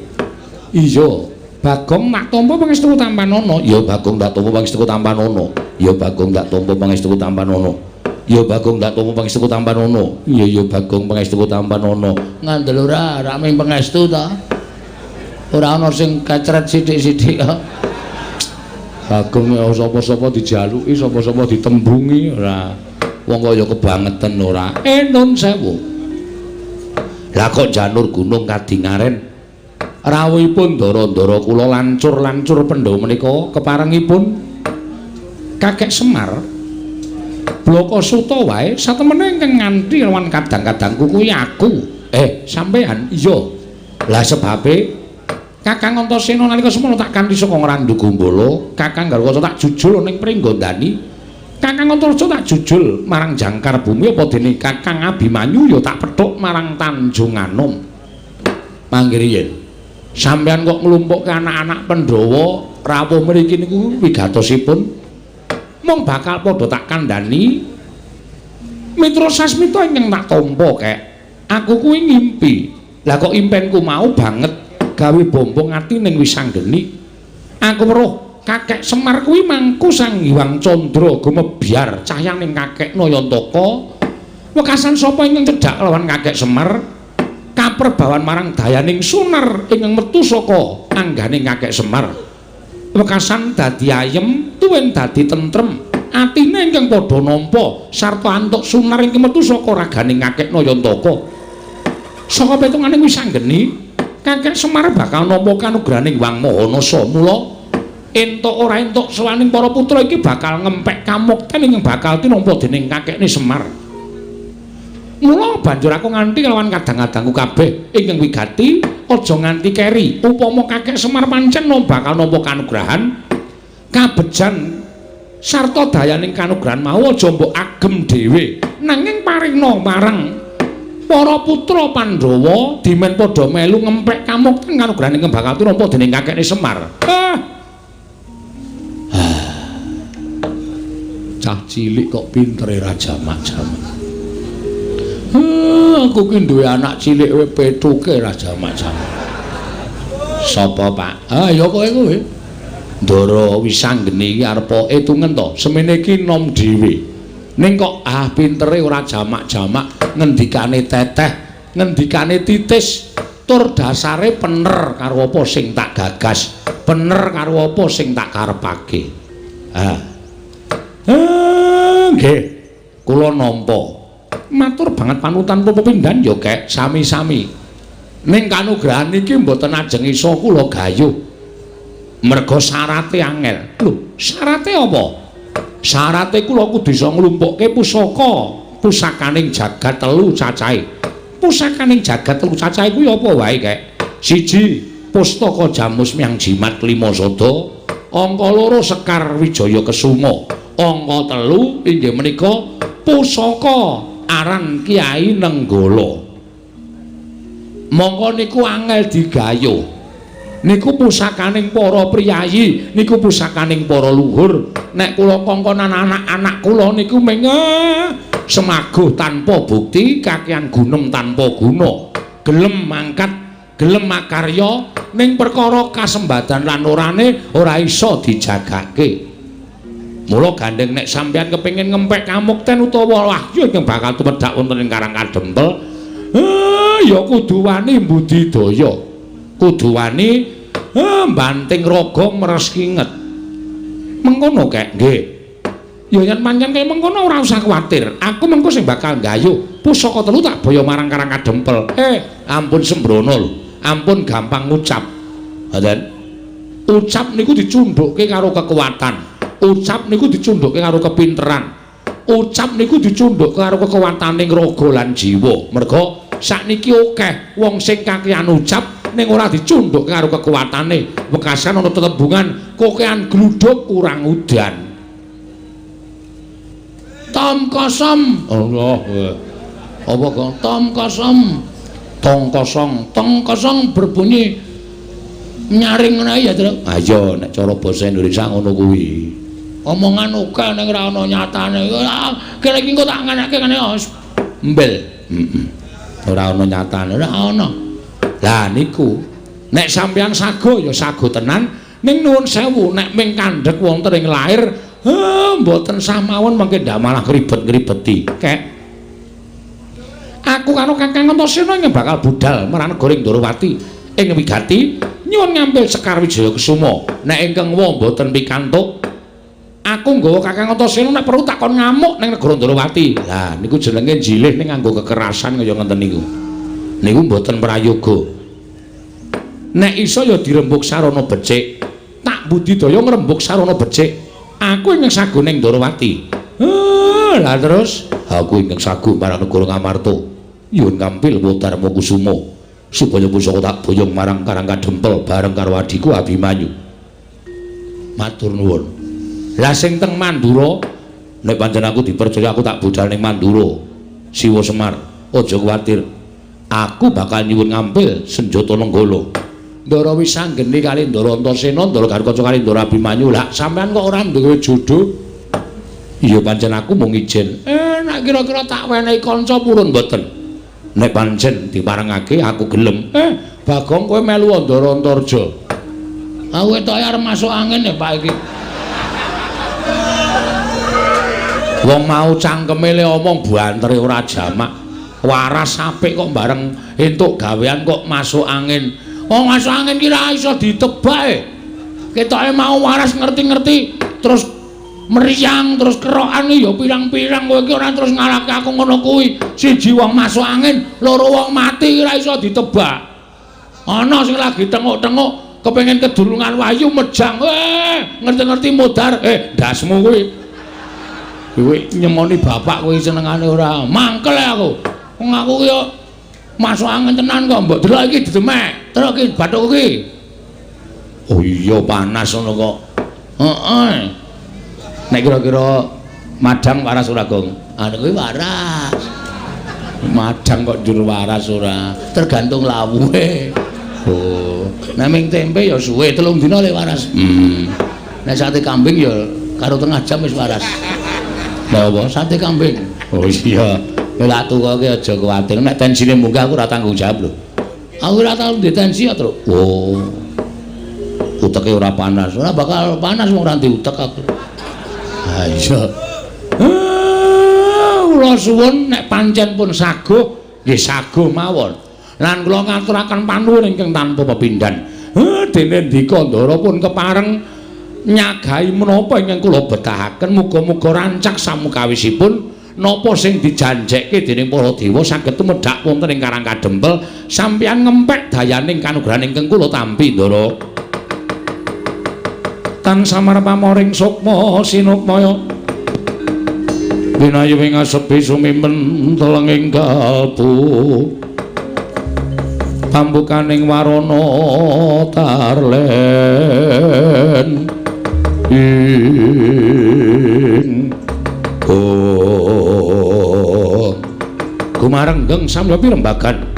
Iya, Bagong tak tampa pangestuku tampanana. Ya Bagong tak tampa pangestuku tampanana. Ya Bagong tak tampa pangestuku tampanana. Ya Bagong tak tampa pangestuku tampanana. Iya ya Bagong pangestuku tampanana. Ngandel ora, ora mung pangestu ta. Ora ana sing kecret sithik-sithik kok. Bagong ya sapa-sapa dijaluki, sapa-sapa ditembungi ora. Wong kaya kebangeten ora. Nun sewu. Lah kok janur gunung kadingaren rawuhipun ndara-ndara kula lancur-lancur Pandhawa menika keparengipun Kakek Semar blaka suta wae satemene ingkang nganti lawan kadang-kadangku kuwi aku. Sampean iya. Lah sebabe Kakang Antasena nalika semono tak kanthi saka Ngrandu Gumbala, Kakang Garukaca tak jujul ning Pringgondani, Kakang Antarja tak jujul marang jangkar bumi apa dene Kakang Abimanyu ya tak pethuk marang Tanjung Anom. Mangke riyin sampeyan kok nglumpukke anak-anak Pandhawa rawuh mriki niku wigatosipun mung bakal padha tak kandhani Mitra Sasmita ingkang tak tampa kek. Aku kuwi ngimpi. Lah kok impenku mau banget gawe bombong ati ning Wisanggeni. Aku weruh Kakek Semar kuwi mangku Sang Hyang Candra gumebyar cahyaning Kakek Nayantaka. Wekasan sapa ingkang cedhak lawan Kakek Semar kaperbawan marang dayaning sunar ingkang metu saka angganing Kakek Semar. Wekasan dadi ayem tuwin dadi tentrem. Atine ingkang padha nampa sarta antuk sunar ingkang metu saka raganing Kakek Nayantaka. Saka petungane Wisanggeni Kakek Semar bakal nampa kanugrahaning Hyang Maha Nasa. Mula entuk ora entuk sowaning para putra iki bakal ngempek kamukten ingkang bakal tinampa dening kakekne Semar. Mula banjur aku nganti lawan kadang-kadangku kabeh ingkang wigati aja nganti keri. Upama Kakek Semar pancen bakal nampa kanugrahan kabejan sarta dayaning kanugrahan mau aja mbok agem dhewe, nanging paringna marang para putra Pandhawa dimen padha melu ngempek kamukten kanugrahan ingkang bakal tinampa dening kakekne Semar. Cah cilik kok pintere ra jamak-jamak. Aku ki duwe anak cilik kowe pethuke ra jamak-jamak. Sapa, Pak? Ah, ya kowe kowe. Ndara Wisanggeni iki arep etungen to. Semene iki nom dhewe. Ning kok pintere ora jamak-jamak, ngendikane teteh, ngendikane titis, tur dasare pener karo apa sing tak gagas, pener karo apa sing tak karepake. Nggih. Kula nampa. Matur banget panutan pepindhan ya, Kek, sami-sami. Ning kanugrahan iki mboten ajeng iso kula gayuh. Merga syarate angel. Lho, syarate apa? Syarate kula kudu iso nglumpukke pusaka, pusakaning jagat telu cacahe. Pusakaning jagat telu cacahe kuwi apa wae, Kek? Siji, pustaka Jamus Miang Jimat Lima Sada. Angka loro Sekar Wijaya Kesuma. Angka telu inggih menika pusaka aran Kyai Nenggala. Mongko niku angel digayuh. Niku pusakaning para priyayi, niku pusakaning para luhur. Nek kula kongkonan anak-anak kula niku mung semaguh tanpa bukti, kakean gunem tanpa guna. Gelem mangkat, gelem makarya, ning perkara kasembadan lan orane ora iso dijagake. Mula gandeng nek sampeyan kepengin ngempek kamukten utawa wahyu ingkang bakal tumedhak wonten ing Karang Kadempel, ya kudu wani mbudidaya. Kudu wani banting raga meres kinget. Mengkono, Kek? Nggih. Ya yen pancen kaya mengkono ora usah kuwatir. Aku mengko sing bakal nggayuh pusaka telu tak baya marang Karang Kadempel. Ampun sembrono lho. Ampun gampang ngucap. Ngoten. Ucap niku dicundhukke karo kekuatan. Ucap niku dicundhukke karo kepinteran. Ucap niku dicundhukke karo kekuwataning raga lan jiwa. Merga sakniki akeh wong sing kakehan ucap ning ora dicundhukke karo kekuatane. Wekasan ana tetembungan kokean gludhuk kurang udan. Tom kosom. Allah. Apa kok tom kosom? Tong kosong, tong kosong berbunyi nyaring ngono ya, Truk. Ayo nek cara basa Indonesia ngono kuwi. Omongan akeh ning ora ana nyatane. Kene iki engko tak ngeneke ngene mbel. Heeh. Ora ana nyatane, ora ana. Lah niku nek sampeyan sago ya sago tenan, ning nuwun sewu nek ming kandhek wonten ing lair, mboten sah mawon mengke ndak malah ngribet-ngribeti. Kek. Aku karo Kakang Antasena ingkang bakal budal marang negara Ndorowati ing wigati nyuwun ngambil Sekar Wijaya Kesuma. Nek ingkang wa mboten pikantuk, aku nggawa Kakang Antasena nek perlu takon ngamuk ning negara Ndorowati. Lah niku jenenge jilih ning nganggo kekerasan kaya ngenten niku. Niku mboten prayoga. Nek iso ya dirembug sarana becik. Tak budidaya ngrembug sarana becik. Aku ingkang sago ning Ndorowati. Lah terus aku ingkang sago marang negara Ngamarta. Nyuwun ngampil Dharma Kusuma supaya pusaka tak boyong marang Karang Kadempel bareng karo adhiku Abimanyu. Matur nuwun. Lah sing teng Mandura nek pancen aku dipercaya aku tak budal ning Mandura. Siwa Semar, aja kuwatir. Aku bakal nyuwun ngampil senjata Nenggala. Ndara Wisanggeni kali Ndara Antasena, Ndara Garukaca kali Ndara Abimanyu. Lah sampean kok ora duwe jodho? Iya pancen aku mung ijen. Nek kira-kira tak wenehi kanca purun mboten. Nek pancen diparengake aku gelem. Bagong kowe melu Ndara Antarja. Aku ketoke arep masuk angin ya Pak iki. Wong mau cangkeme le omong bantere ora jamak. Waras apik kok bareng entuk gawean kok masuk angin. Wong masuk angin ki ra iso ditebak e. Ketoke mau waras ngerti-ngerti terus meriang terus kerokan ya pirang-pirang kowe iki ora terus ngalahke aku ngono kuwi. Siji wong masuk angin, loro wong mati ora iso ditebak. Ana sing lagi tenguk-tenguk kepengin kedulungan wahyu mejang. Ngerti-ngerti modar, ndasmu kuwi. Kowe nyemoni bapak kowe senengane ora. Mangkel aku. Wong aku ki yo masuk angin tenan kok mbok delok iki didemek. Terus iki bathukku ki. Oh iya panas ngono kok. Heeh. Nek kira-kira madang waras ora, Gong? Anu kuwi waras. Madang kok njur waras ora? Tergantung lawuhe. Oh, nek ming tempe ya suwe 3 dina le waras. Nek sate kambing ya karo tengah jam wis waras. Lha apa sate kambing? Oh iya. Kowe lak tukoke aja kuwatir. Nek tensine munggah aku ora tanggung jawab lho. Aku ora tau ndek tensi ya, Truk. Oh. Uteke ora panas. Ora bakal panas wong ora utek aku. Ha iya. Kula suwun nek pancen pun saguh, nggih saguh mawon. Lan kula ngaturaken panuwun ingkang tanpa pepindhan. Dene ndika Ndara pun kepareng nyagahi menapa ingkang kula betahaken, muga-muga rancak samukawisipun Napa sing dijanjekke dening para dewa saged tumedhak wonten ing Karang Kadempel, sampeyan ngempek dayaning kanugrahan ingkang kula tampi, Ndara. Tan samar pamoring sukma sinukmaya winayu ing asepi sumimpen telenging kalbu pambukaning warana tarlen ing oh gumarenggeng samya pirembagan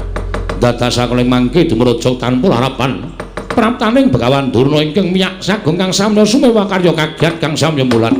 dadasaken mangke dumraja tanpa larapan praptaning Begawan Durna ingkang miyak sagung kang samya sumewa karya kagiat kang samya mulat.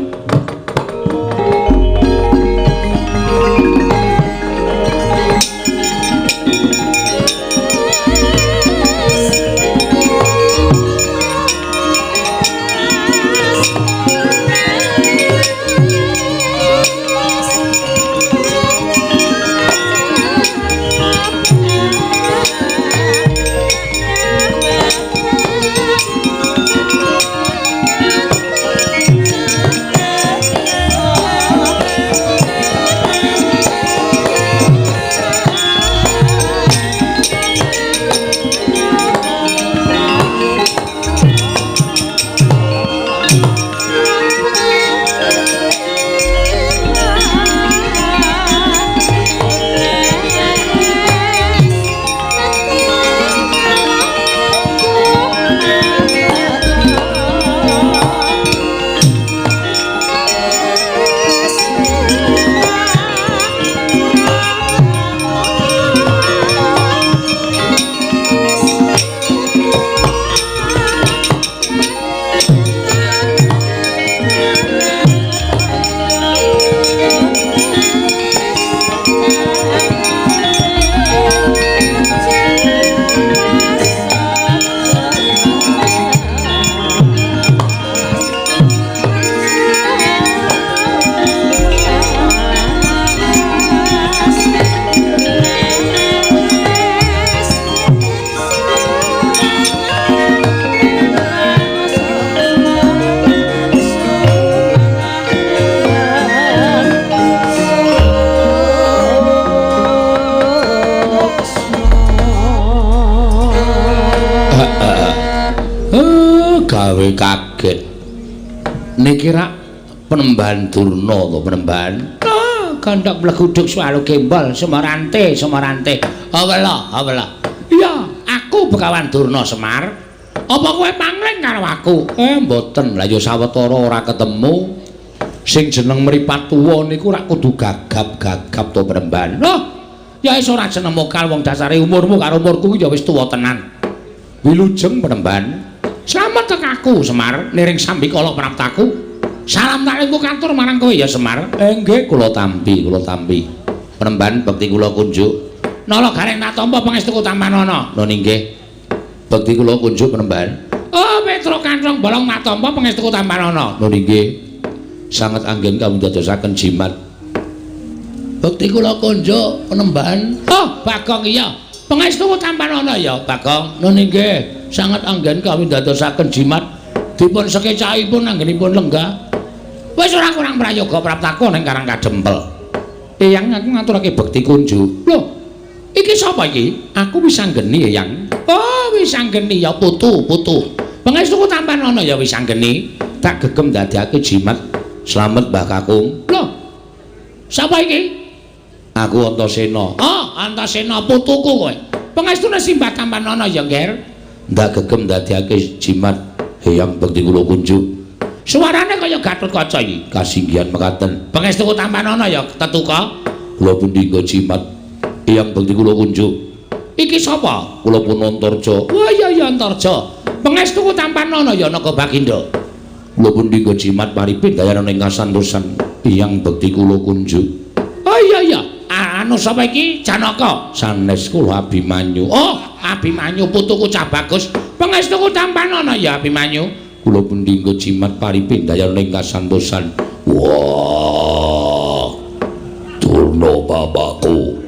Gawe kaget. Niki rak Penemban Durna to, Penemban? Ah, gandhak mleguduk swalu gembol Semarante, Semarante. Awela, awela. Iya, aku Begawan Durna Semar. Apa kowe pangling karo aku? Mboten. Lah ya sawetara ora ketemu. Sing jeneng mripat tuwa niku rak kudu gagap-gagap to, Penemban. Loh, ya wis ora jeneng mokal wong dasare umurmu karo umurku ya wis tuwa tenan. Wilujeng Penemban. Slamet tek aku Semar, niring sambikala praptaku. Salam taklingku katur marang kowe ya Semar. Nggih, kula tampi, kula tampi. Penemban bekti kula kunjuk. Nala gareng tak tampa pangestuku tampanana. Lho nggih. Bekti kula kunjuk Penemban. Oh, Petro Kanthong bolong tak tampa pangestuku tampanana. Lho nggih. Sanget anggen kawindadosaken jimat. Bekti kula kunjuk Penemban. Oh, Bagong iya. Pangestuku tampanana ya, Bagong. Lho nggih. Sanget anggen kawindadosaken jimat dipun sekecakipun anggenipun lenggah. Wis ora kurang prayoga praptaku ning Karang Kadempel. Eyang aku ngaturake bekti kunjuk. Lho, iki sapa iki? Aku Wisanggeni, Eyang. Oh, Wisanggeni ya putu, putu. Pangestuku tampanana ya Wisanggeni. Tak gegem ndadekake jimat. Slamet Mbah Kakung. Lho, sapa iki? Aku Antasena. Oh, Antasena putuku kowe. Pangestune simbah tampanana ya, Nger. Ndak gegem ndadekake jimat Eyang bekti kula kunjuk. Suarane kaya Gatotkaca iki. Kasinggihan mekaten. Pangestuku tampanana ya tetuka. Kula pundi nggo jimat Eyang bekti kula kunjuk. Iki sapa? Kula pun Antarja. Wah iya iya Antarja. Pangestuku tampanana ya Naga Bagindo. Kula pundi nggo jimat paripin dayana ing kasantosan Eyang bekti kula kunjuk. Oh iya iya. Anu sapa iki? Janaka. Sanes kula Abimanyu. Oh, Abimanyu putuku cah bagus. Pangestuku tampanana ya Abimanyu. Kula pundi nggo jimat paripin dayana ing kasantosan. Wah. Durna bapakku.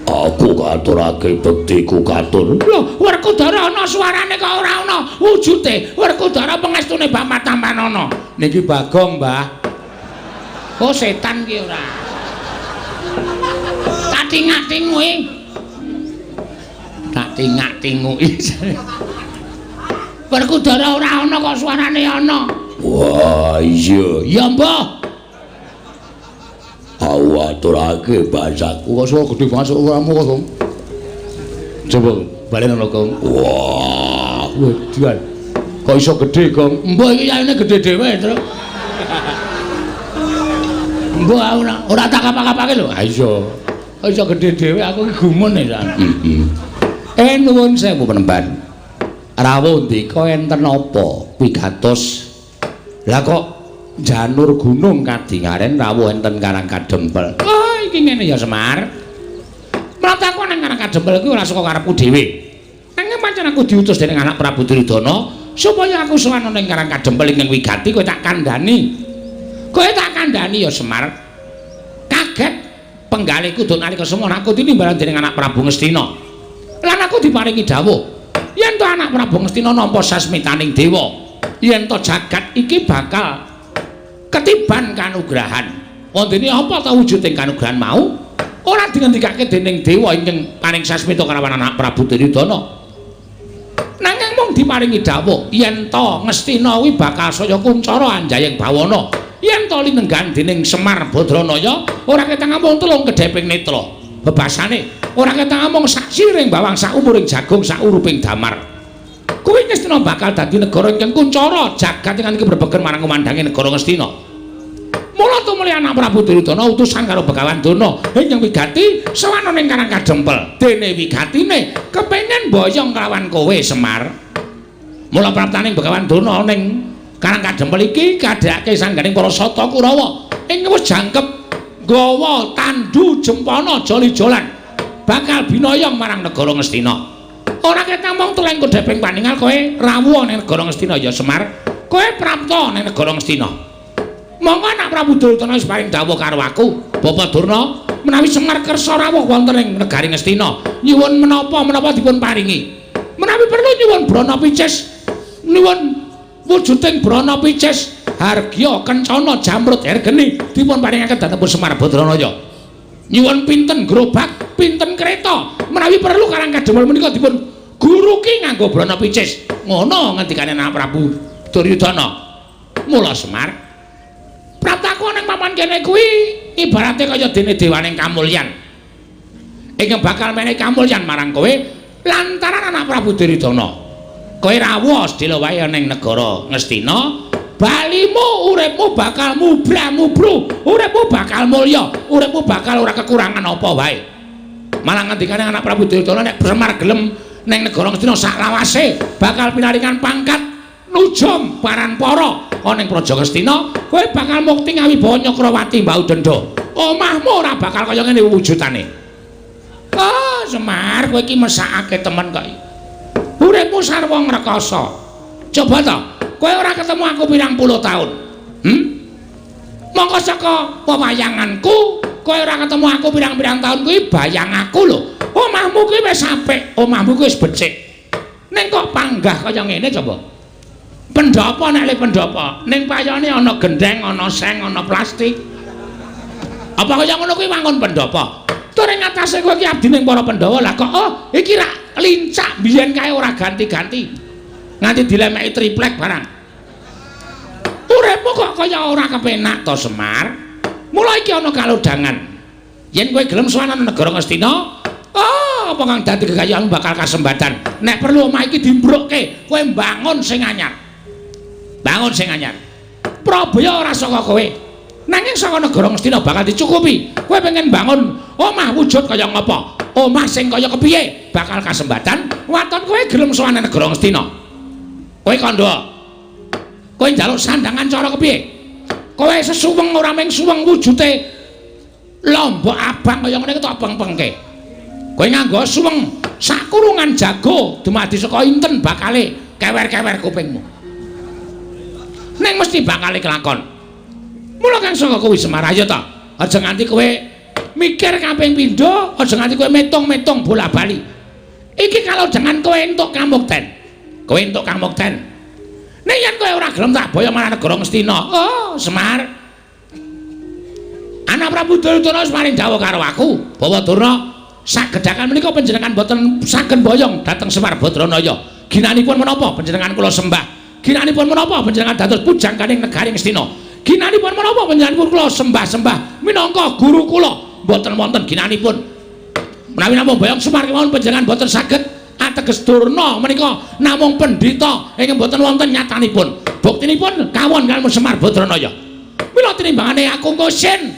Aku katurake bektiku katur. Lho, Werkudara ana suarane kok ora ana wujude. Werkudara pangestune Bapak tampanana. Niki Bagong, Mbah. Oh, setan ki ora. Tak tingak-tinguki. Tak tingak-tinguki. Werkudara ora ana kok suarane ana. Wah, iya. Ya mbah. Aku aturake bahasaku. Kok suara gedhe banget suaramu kok, Gong. Coba balen ana, Gong. Wah, wedian. Kok iso gedhe, Gong? Mbah iki yayane gedhe dhewe, Truk. Mbah aku ora tak kapak-kapake lho. Ha iya. Kok iso gedhe dhewe aku iki gumun e, San. Heeh. Nuwun sewu penemban. Rawuh ndika enten apa wigatos? Lah kok janur gunung kadingaren rawuh enten Karang Kadempel. Oh, iki ngene ya Semar. Mrataku nang Karang Kadempel kuwi ora saka karepku dhewe. Nanging pancen aku diutus dening anak Prabu Duryudana supaya aku sowan ning Karang Kadempel ingkang wigati kowe tak kandhani. Kowe tak kandhani ya Semar. Kaget penggalihku duk nalika semono aku tinimbalan dening anak Prabu Ngastina. Lan aku diparingi dawuh yen to anak Prabu Ngastina nampa sasmitaning dewa, yen to jagat iki bakal ketiban kanugrahan. Wondene apa ta wujuding kanugrahan mau? Ora dingendikake dening dewa ingkang paring sasmita kalawan anak Prabu Duryudana. Nanging mung diparingi dawuh yen to Ngastina kuwi bakal saya kuncara anjayeng bawana. Yen to linenggan dening Semar Badranaya ora ketang amung telung kedheping netra. Bebasane ora ketang amung sak siring bawang sak umuring jagung sak uruping damar. Kuwi Ngastina bakal dadi negara ingkang kuncara jagat ingkang brebegen marang kumandange negara Ngastina. Mula tumuli anak Prabu Duryudana utusan karo Begawan Durna ingkang wigati sowan ning Karang Kadempel. Dene wigatine kepengin mboyong kelawan kowe Semar. Mula praptaning Begawan Durna ning Karang Kadempel iki kadhake sangganing para sata Kurawa ing wis jangkep gawa tandu jempana joli-jolan bakal binoyong marang negara Ngastina. Ora ketang mung teleng kodheping paningal kowe rawuh ning negara Ngastina ya Semar. Kowe prapta ning negara Ngastina. Monggo anak Prabu Duryudana wis paring dawuh karo aku, Bapak Durna, menawi Semar kersa rawuh wonten ing negari Ngastina, nyuwun menapa-menapa dipun paringi. Menawi perlu nyuwun brana picis, nyuwun wujuding brana picis hargya kencana jamrut hergeni dipun paringaken dhateng Semar Badranaya. Nyuwun pinten gerobak, pinten kereta, menawi perlu Karang Kadempel menika dipun guruki nganggo brana picis. Ngono ngendikane anak Prabu Duryudana. Mula Semar, praptaku ning papan kene kuwi ibarate kaya dene dewaning kamulyan. Ingkang bakal menehi kamulyan marang kowe lantaran anak Prabu Duryudana. Kowe rawuh sedhela wae ning negara Ngastina, balimu uripmu bakal mubra-mubru, uripmu bakal mulya, uripmu bakal ora kekurangan apa wae. Malah ngendikane anak Prabu Duryudana nek Semar gelem ning negara Ngastina saklawase bakal pinaringan pangkat nujum paranpara ana ning Praja Ngastina, kowe bakal mukti ngawibawa Nyakrawati Mbau Denda. Omahmu ora bakal kaya ngene wujudane. Oh, Semar, kowe iki mesakake temen kok. Uripmu sarwa ngrekasa. Coba to, kowe ora ketemu aku pirang puluh tahun. Mongko saka pewayanganku, kowe ora ketemu aku pirang-pirang tahun kuwi bayang aku lho. Omahmu kuwi wis apik, omahmu kuwi wis becik. Ning kok panggah kaya ngene coba. Pendhapa nek le pendhapa, ning payone ana gendheng, ana seng, ana plastik. Apa kaya ngono kuwi wangun pendhapa? Tur ing atase kowe iki abdining para Pandhawa lah kok oh iki rak lincak biyen kae ora ganti-ganti. Nganti dilemeki triplek barang. Uripmu kok kaya ora kepenak to Semar? Mula iki ana kalodhangan. Yen kowe gelem sowan nang negara Ngastina, oh apa kang dadi kekayaanmu bakal kasembatan. Nek perlu omah iki dimbrukke, kowe mbangun sing anyar. Bangun sing anyar. Prabaya ora saka kowe. Nanging saka negara Ngastina bakal dicukupi. Kowe pengen bangun omah wujud kaya ngapa? Omah sing kaya kepiye bakal kasembatan. Waton kowe gelem sowan nang negara Ngastina. Kowe kandha. Kowe njaluk sandangan cara kepiye? Kowe sesuweng ora mung suweng wujute lombok abang kaya ngene iki tak peng-pengke. Kowe nganggo suweng sakurungan jago dumadi saka inten bakale kewer-kewer kupingmu. Ning mesti bakale kelakon. Mula kang saka kuwi Semar ayo ta. Aja nganti kowe mikir kaping pindho, aja nganti kowe metung-metung bola-bali. Iki kalau jangan kowe entuk kamukten. Kowe entuk kamukten. Nek yen kowe ora gelem tak boyo marang negara Ngastina. Oh, Semar. Anak Prabu Duryudana wis paring dawuh karo aku, Bawa Durna, sagedhakan menika panjenengan boten saged boyong dhateng Semar Badranaya. Ginanipun menapa panjenengan kula sembah? Ginanipun menapa panjenengan dados pujangganing negari Ngastina? Ginanipun menapa panjenenganipun kula sembah-sembah minangka guru kula? Mboten wonten ginanipun. Menawi namung boyong Semar kemawon panjenengan boten saged, ateges Durna menika namung pendhita ingkang boten wonten nyatanipun. Buktinipun kawon kaliyan Semar Badranaya. Mila tinimbangane aku ngosin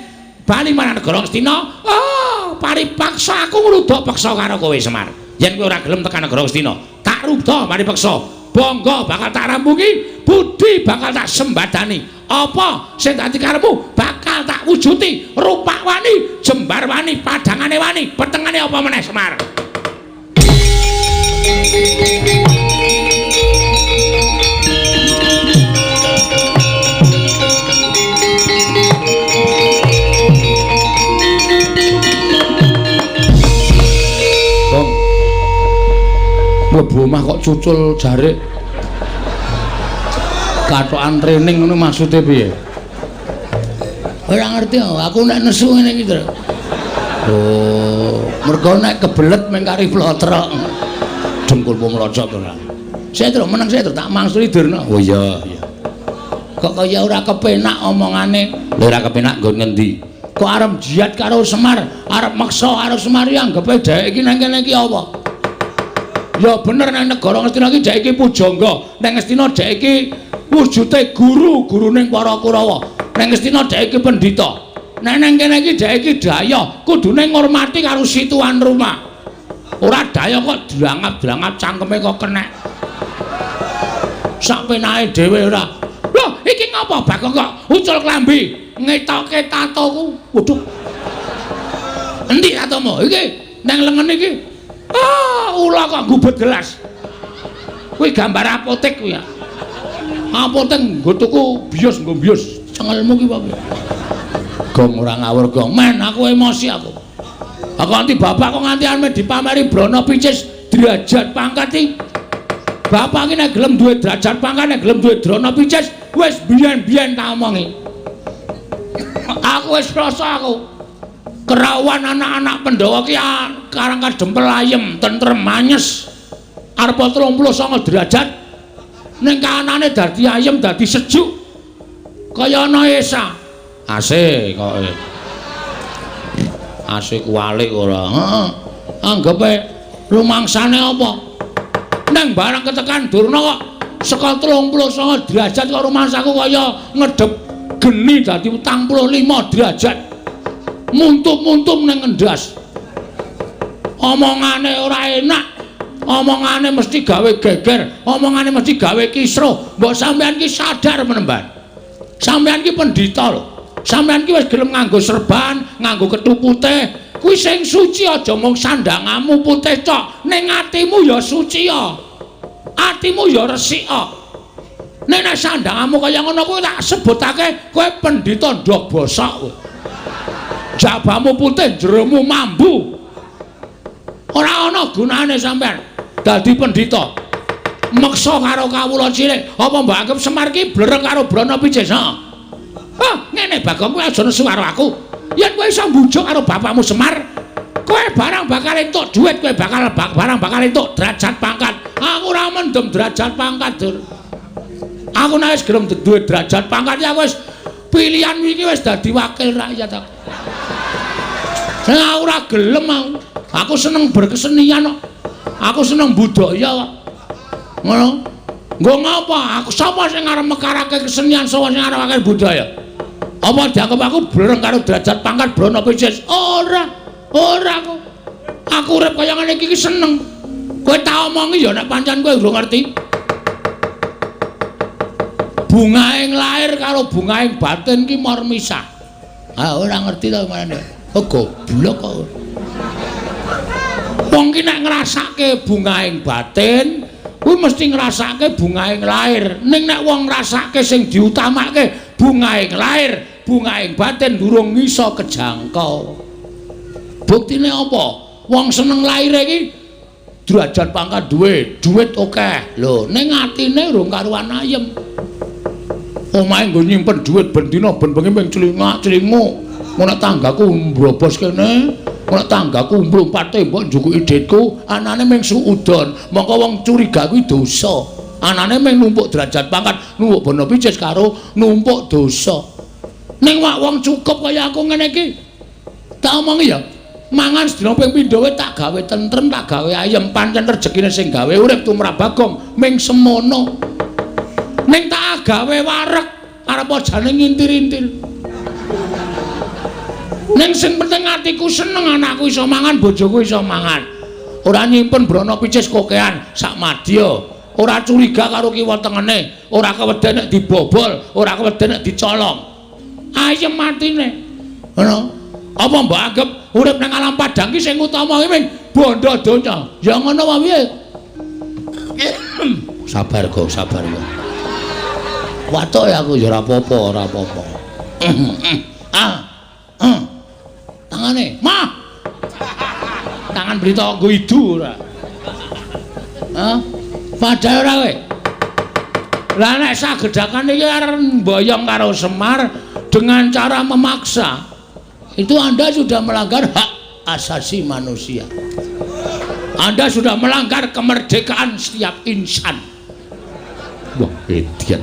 bali marang negara Ngastina, oh, paripaksa aku ngrudha peksa karo kowe Semar. Yen kowe ora gelem tekan negara Ngastina, tak rudha paripeksa. Bangga bakal tak rampungi, budi bakal tak sembadani. Apa sing dadi karepmu bakal tak wujuti. Rupak wani, jembar wani, padhangane wani, petengane apa meneh Semar. Bang. Mlebu omah kok cucul jarik. Kathokan training ngono maksude piye? Ora ngerti aku nek nesu ngene iki, Tru. Oh, mergo nek kebelet meng kari plotrok. Dengkulmu mlocot ora. Saya Tru, meneng saya Tru, tak mangsuli Durna. Oh iya, iya. Kok kaya ora kepenak omongane? Lha ora kepenak nggon ngendi? Kok arep jihad karo Semar, arep meksa karo Semar ya anggepe dhek iki nang kene iki apa? Ya bener nang negara Ngastina iki dhek iki pujangga, nang Ngastina dhek iki wujude guru, guruning para Kurawa. Nang Ngastina dhek iki pendhita. Nek nang kene iki dhek iki daya, kudune ngurmati karo si tuan rumah. Ora daya kok drangap-drangap cangkeme kok kenek. Sak penake dhewe ora. Loh, iki ngapa Bagong kok ucul klambi ngetoke tatoku? Waduh. Endi tatomu? Iki nang lengen iki. Ah, ula kok gubet gelas. Kuwi gambar apotek kuwi ya. Apotek nggo tuku bios nggo bios. Cengelmu ki apa? Gong ora ngawur gong. Men aku emosi aku. Aku nganti bapak kok nganti ame dipameri Brana Picis derajat pangkat iki. Bapak iki nek gelem duwe derajat pangkat, nek gelem duwe Brana Picis wis biyen-biyen tak omongi. Aku wis rasa aku. Kerawan anak-anak Pandhawa ki karang kadempel ayem, tentrem, anyes. Arep 39 derajat ning kahanane dadi ayem, dadi sejuk. Kaya ana esa. AC kok. AC kuwalik ora. Heeh. Anggepe rumangsane apa? Nang barang ketekan Durna kok saka 39 derajat kok rumangsaku kaya ngedep geni dadi 45 derajat. Muntum-muntum nang ngendas. Omongane ora enak. Omongane mesti gawe geger, omongane mesti gawe kisruh. Mbok sampean ki sadar menemban. Sampean ki pendhita lho. Sampean ki wis gelem nganggo serban, nganggo kethu putih. Kuwi sing suci aja mung sandangamu putih tok, ning atimu ya suci ya. Atimu ya resik ya. Nek nek sandangamu kaya ngono kuwi tak sebutake kowe pendhita ndok bosok kowe. Jabamu putih, jeromu mambu. Ora ana gunane sampean dadi pendhita. Meksa karo kawula cilik, apa mbok anggap Semar ki blereng karo Brana Picis? Heeh. Ah, ngene Bagong, kowe aja nesu karo aku. Yen kowe iso mbujuk karo bapakmu Semar, kowe barang bakal entuk dhuwit, kowe bakal barang bakal entuk derajat pangkat. Aku ora mendem derajat pangkat, Dur. Aku nek wis gelem duwe derajat pangkat ya aku wis pilihan iki wis dadi wakil rakyat aku. Sing aku ora gelem aku. Aku seneng berkesenian kok. Aku seneng budaya kok. Ngono. Nggo ngapa? Aku sapa sing arep mekarake kesenian, sapa sing arep budaya? Apa dianggep aku blereng karo derajat pangkat Brana Picis? Ora. Ora aku. Aku urip kaya ngene iki seneng. Kowe tak omongi ya nek pancen kowe urung ngerti. Bungaing lahir karo bungaing batin ki mor misah. Ah ora ngerti to marane. Oh goblok kok. Wong ki nek ngrasake bungaing batin, kuwi mesti ngrasake bungaing lahir. Ning nek wong ngrasake sing diutamake bungaing lahir, bungaing batin durung iso kejangkau. Buktine apa? Wong seneng lahire iki derajat pangkat duwe, duit akeh. Lho, ning atine urung karuan ayem. Omahe nggo nyimpen dhuwit ben dina ben bengi mung clingak-clinguk. Nek tanggaku mbrobos kene, nek tanggaku mlumpat tembok njukuki dhitku, anane mung suudon. Mongko wong curiga kuwi dosa. Anane mung numpuk derajat pangkat, numpuk bono picis karo numpuk dosa. Ning wak wong cukup kaya aku ngene iki. Tak omongi ya, mangan sedina ping pindho wae tak gawe tentrem, tak gawe ayem, pancen rejekine sing gawe urip tumrap Bagong ming semono. Ning tak gawe wareg, arep jane ngintir-intir. Ning sing penting atiku seneng, anakku iso mangan, bojoku iso mangan. Ora nyimpen brana picis kokean sak madya. Ora curiga karo kiwa tengene, ora keweden nek dibobol, ora keweden nek dicolong. Ayem atine. Ngono. Apa mbok anggap urip nang alam padang ki sing utama ki mung bondo donya? Ya ngono wae piye? Sabar kok, sabar kok. Watuk ya aku ya ora apa-apa, ora apa-apa. Ah. Tangane, mah. Tangan berita nggo idu ora. Hah? Padahal ora kowe. Lah nek sagedhakan iki arep mboyong karo Semar dengan cara memaksa, itu Anda sudah melanggar hak asasi manusia. Anda sudah melanggar kemerdekaan setiap insan. Wah, edian.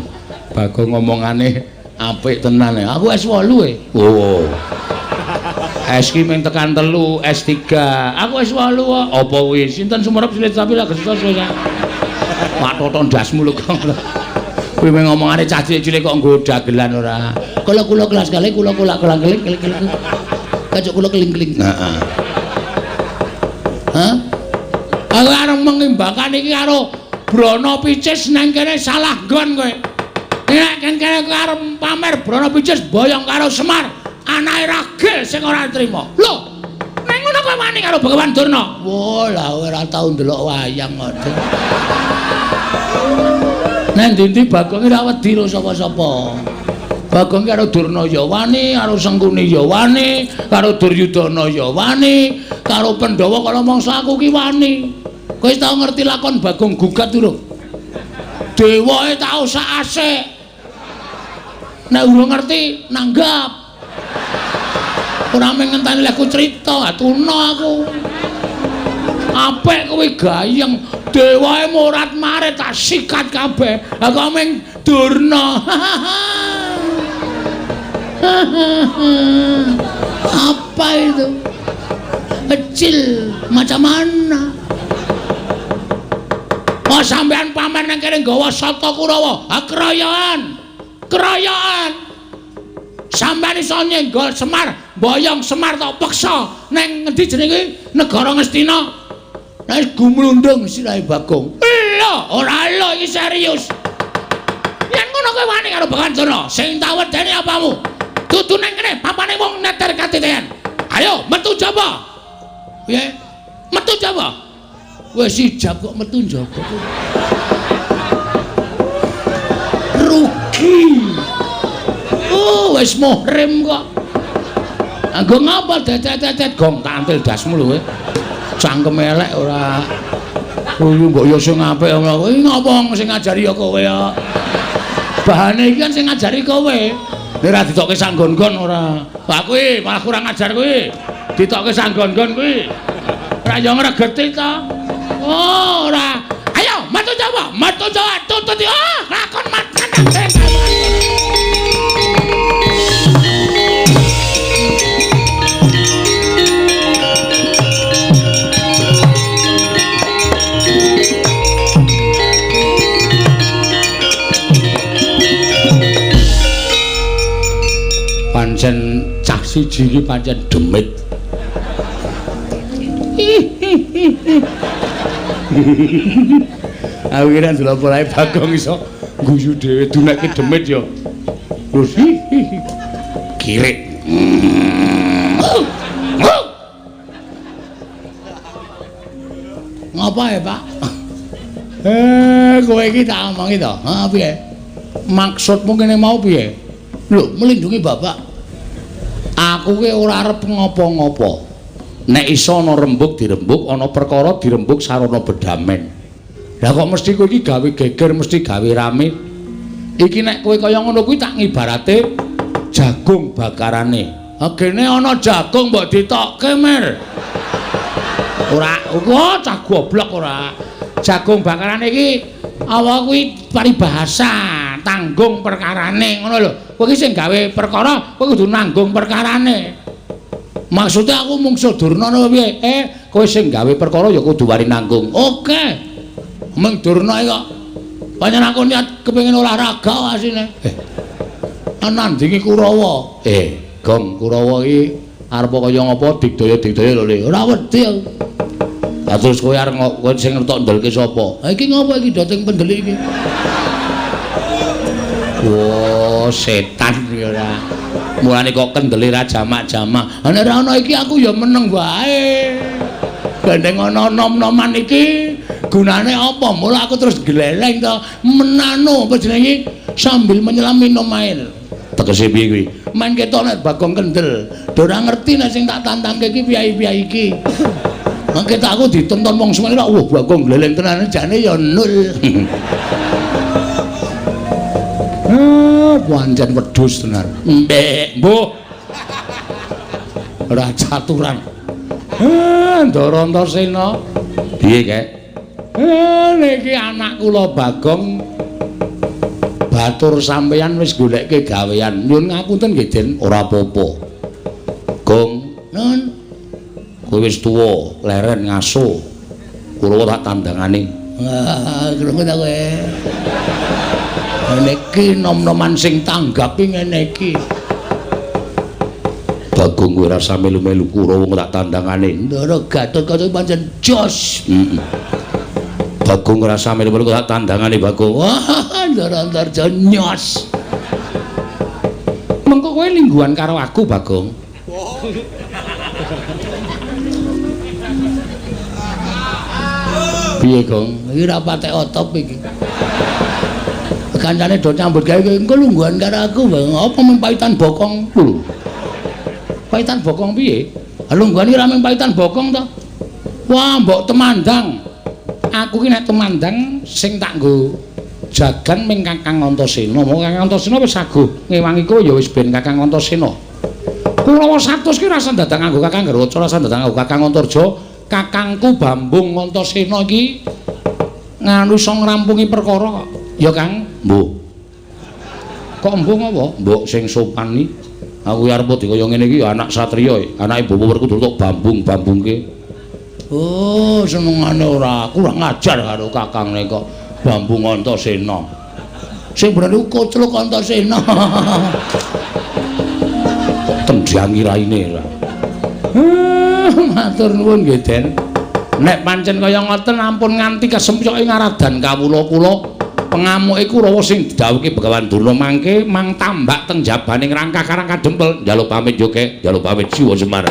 Bagong ngomongane apik tenan ya. Aku S8 e. Oh. S ki mung tekan 3, S3. Aku S8 kok. Apa kuwi? Sinten sumerep silit sapi lagi susah. Pak Toto ndasmu lho kok. Kuwi mung ngomongane cah cilik-cilik kok nggo dagelan ora. Kula kula kelas kali kula kula kelang keling keling keling. Kacuk kula keling-keling. Heeh. Hah? Aku arep mengimbakan iki karo Brana Picis nang kene salah nggon kowe. Nek kene kowe arep pamer Brana Picis boyong karo Semar, anake ragil sing ora trima. Lho, nang ngono kowe wani karo Begawan Durna? Wah, lah ora tau ndelok wayang kok. Nang ndi-ndi Bagong ora wedi karo sapa-sapa. Bagong karo Durna ya wani, karo Sengkuni ya wani, karo Duryudana ya wani, karo Pandhawa kala mangsa aku ki wani. Kowe tau ngerti lakon Bagong gugat durung? Dewae tau sak asik. Nek urung ngerti nanggap. Ora mung ngenteni lehku crita, atuna aku. Apik kuwi gayeng, dewae morat-marit tak sikat kabeh. Aku mung Durna. Apa itu? Kecil macam mana? Oh, sampean pamer nang kene nggawa sata Kurawa. Ha keroyokan. Keroyokan. Sampean iso nyenggol Semar, mboyong Semar tok peksa nang ngendi jenenge kuwi? Negara Ngastina. Nek gumlundung sirahe Bagong. Lho, ora lho iki serius. Yen ngono kowe wani karo Begawan Durna, sing tak wedeni apamu? Dudu nang kene papane wong neter katitean. Ayo metu jaba. Piye? Metu jaba. Wis ijab kok metu njaba. Rugi. Oh, wis muhrim kok. Anggo ngapa dedet-dedet gong tak antil dasmu lho kowe. Cangkem elek ora. Kuwi mbok ya sing apik ngono. Kuwi ngapa sing ngajari ya kowe ya. Bahane iki kan sing ngajari kowe. Nek ora ditokke sanggon-gon ora. Lah kuwi malah kurang ajar kuwi. Ditokke sanggon-gon kuwi. Ora yo ngregeti ta. Oh, ora. Ayo, metu Jawa, metu Jawa, tuntut yo. Lakon makan. Pancen cah siji iki pancen demit. Aku kira ndelok polahe Bagong iso guyu dhewe dunekke demit ya. Terus kirik. Ngapa ya, Pak? Kowe iki tak omongi to. Ha piye? Maksudmu kene mau piye? Lho, melindungi bapak. Aku ki ora arep ngopo-ngopo. Nek iso ana rembug dirembug, ana perkara dirembug sarana bedamen. Lah kok mesti kowe iki gawe geger, mesti gawe rame. Iki nek kowe kaya ngono kuwi tak ngibarate jagung bakarane. Gene ana jagung mbok ditokke, Mir. Ora, wah cah goblok ora. Jagung bakarane iki apa kuwi paribahasa, tanggung perkarane ngono lho. Kowe iki sing gawe perkara, kowe kudu nanggung perkarane. Maksudnya aku mungsuh Durna apa piye? Kowe sing gawe perkara ya kudu wani nanggung. Oke. Meng Durna iki kok pancen aku niat kepengin olahraga asine. Nandingi Kurawa. Gong Kurawa iki arep kaya ngapa digdaya-digdaya lho Le. Ora wedi aku. Lah terus kowe arep kowe sing ngertok ndelke sapa? Ha iki ngapa iki dateng pendelik iki? Wah, setan iki ora. Mulane kok kendele ra jamak-jamak. Ha nek ora ana iki aku ya meneng wae. Gandeng ana nom-noman iki gunane apa? Mula aku terus gleleng to menano apa jenenge sambil menyelam minum air. Tegese piye kuwi? Men ketok nek Bagong kendel. Do ora ngerti nek sing tak tantangke iki piye-piye iki. Mangke tak aku ditonton wong semene wah Bagong gleleng tenan jane ya nul. Pancen wedhus tenan. Mbek, mbuh. Ora caturan. Ndara Antasena. Piye, Kek? Niki anak kula Bagong batur sampeyan wis goleke gawean. Nyuwun ngapunten nggih, Den. Ora apa-apa. Gong, nun. Kowe wis tuwa, leren ngaso. Kurawa tak tandangane. Wah, krungu ta kowe. Ngene iki nom-noman sing tanggapi ngene iki. Bagong kowe rasa melu-melu Kurawa tak tandangane. Ndara Gatotkaca pancen jos. Heeh. Bagong rasa melu-melu tak tandangane Bagong. Wah, Ndara Antarja nyos. Mengko kowe lingguhan karo aku, Bagong. Piye, Gong? Iki ora patek otop iki. Kancane do nyambut gawe engko lungguhan karo aku, Bang. Apa mung paitan bokong? Lho. Paitan bokong piye? Lungguhan iki ora mung paitan bokong to. Wah, mbok temandang. Aku ki nek temandang sing tak nggo jagan ming Kakang Antasena. Monggo Kakang Antasena wis saguh ngewangi kowe ya wis ben Kakang Antasena. Kurawa 100 ki rasa dadak nganggo Kakang Garwaca, rasa dadak nganggo Kakang Antarja. Kakangku Bambung Antasena iki nganu iso ngrampungi perkara kok. Ya Kang, mbuh. Kok mbuh apa? Mbok sing sopan iki. Aku arep dikaya ngene iki ya anak satriya, anake Bapak Werkudara tok bambung-bambungke. Oh, senengane ora kurang ajar karo kakangne kok Bambung Antasena. Sing bener iku kocluk Antasena. Kok tendhangi raine ora. Matur nuwun nggih, Den. Nek pancen kaya ngoten ampun nganti kesempyoke ngaradan kawula kula. Pengamuke Kurawa sing didhawuhke Begawan Durna mangke mang tambak teng jabaning rangkah karang kadempel. Njaluk pamit yo, Kek. Njaluk pamit Siwa Semar.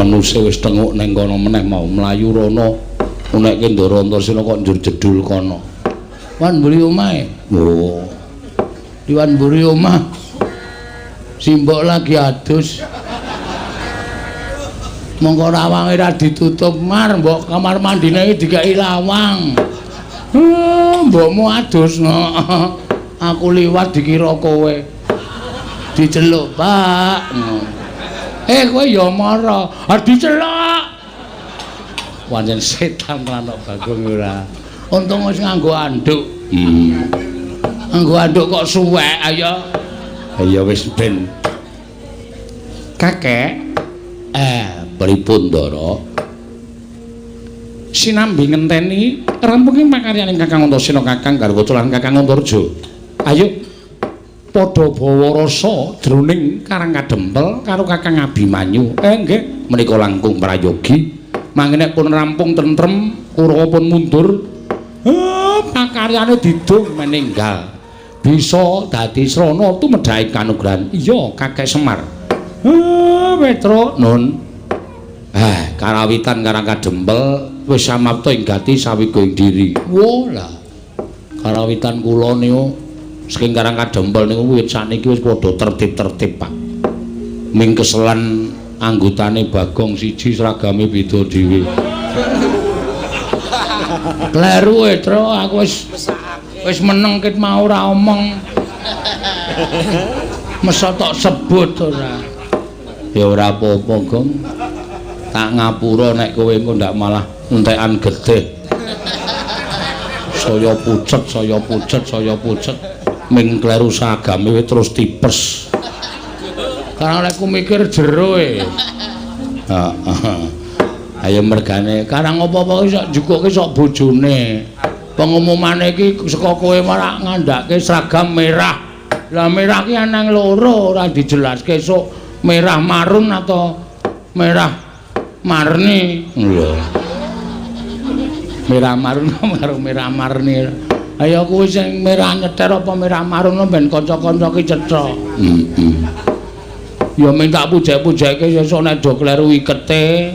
Menuse wis tenguk ning kono meneh mau mlayu rono. Unekke Ndara Antasena kok njur jedul kono. Wan mburi omahe. Oh. Diwan mburi omah. Simbok lagi adus. Mongko lawange ra ditutup mar, mbok kamar mandine iki dikeki lawang. Mbokmu adus. Aku liwat dikira kowe. Diceluk, Pak. Kowe ya mara. Ah diceluk. Pancen setan lan Bagong ora. Untung wis nganggo anduk. Nganggo anduk kok suwek ayo. Ya wis ben. Kakek, pripun Ndara? Sinambi ngenteni rampunge pakaryaning Kakang Antasena, Kakang Garwaca lan Kakang Antarja. Ayo padha bawa rasa jroning Karang Kadempel karo Kakang Abimanyu. Nggih, menika langkung prayogi. Mangke nek pun rampung tentrem, Kurawa pun mundur. Pakaryane didung meninggal. Bisa dadi srana tumedhake kanugrahan. Iya, Kakek Semar. Petro nun. Karawitan Karang Kadempel wis samapta ing gati sawiga ing diri. Wo lah. Karawitan kula niku saking Karang Kadempel niku wiwit sakniki wis padha tertib-tertib, Pak. Ming keselan anggotane Bagong siji seragame beda dhewe. Kleru Petro, aku wis meneng ket mau ora omong. Mesa tok sebut ora. Ya ora apa-apa, Gong. Tak ngapura nek kowe engko ndak malah entekan getih. Saya pucet, saya pucet, saya pucet. Ming kleru seragame terus tipes. Karang lek ku mikir jero e. Heeh. Ayo mergane karang apa-apa ki sok njukuke sok bojone. Pengumumane iki saka kowe malah ngandhake seragam merah. Lah merah ki anang loro ora dijelaske sok merah marun atau merah marni. Lho. Merah marun karo merah marni. Ayo kuwi sing merah nyeter apa merah marun ben kanca-kanca ki cetha. Heeh. Ya minta pujek-pujeke sesuk nek do kleru ikete.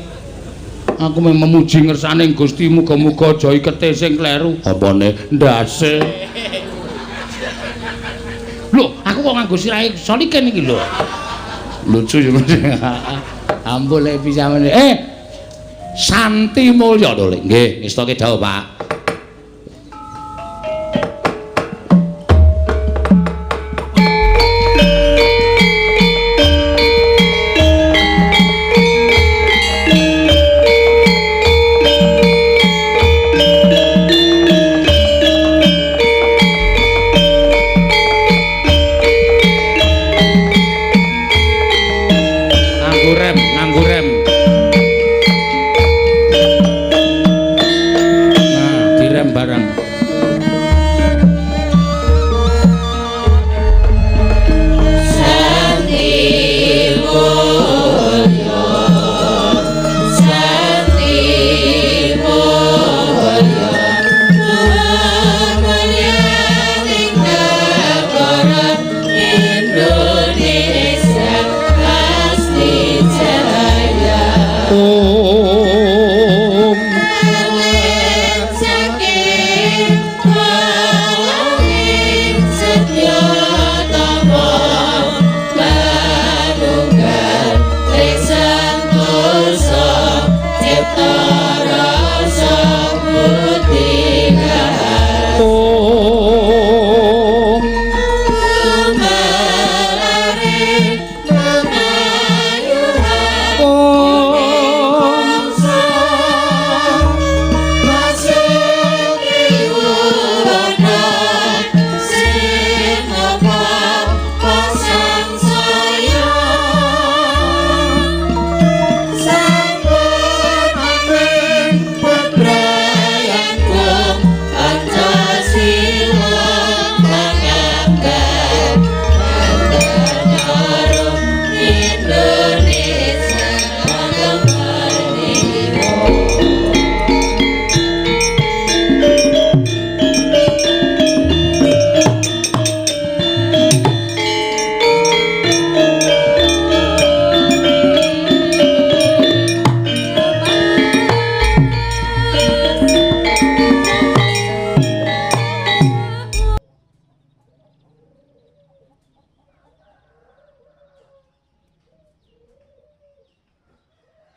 Aku mung memuji ngersane Gusti, muga-muga aja ikete sing kleru. Apane ndase. Lho, aku kok nganggo sirahe Solikin iki lho. Lucu ya. Ampun lek bisa meneh. Santi Mulya to, Lek. Nggih, ngestoke dawuh, Pak.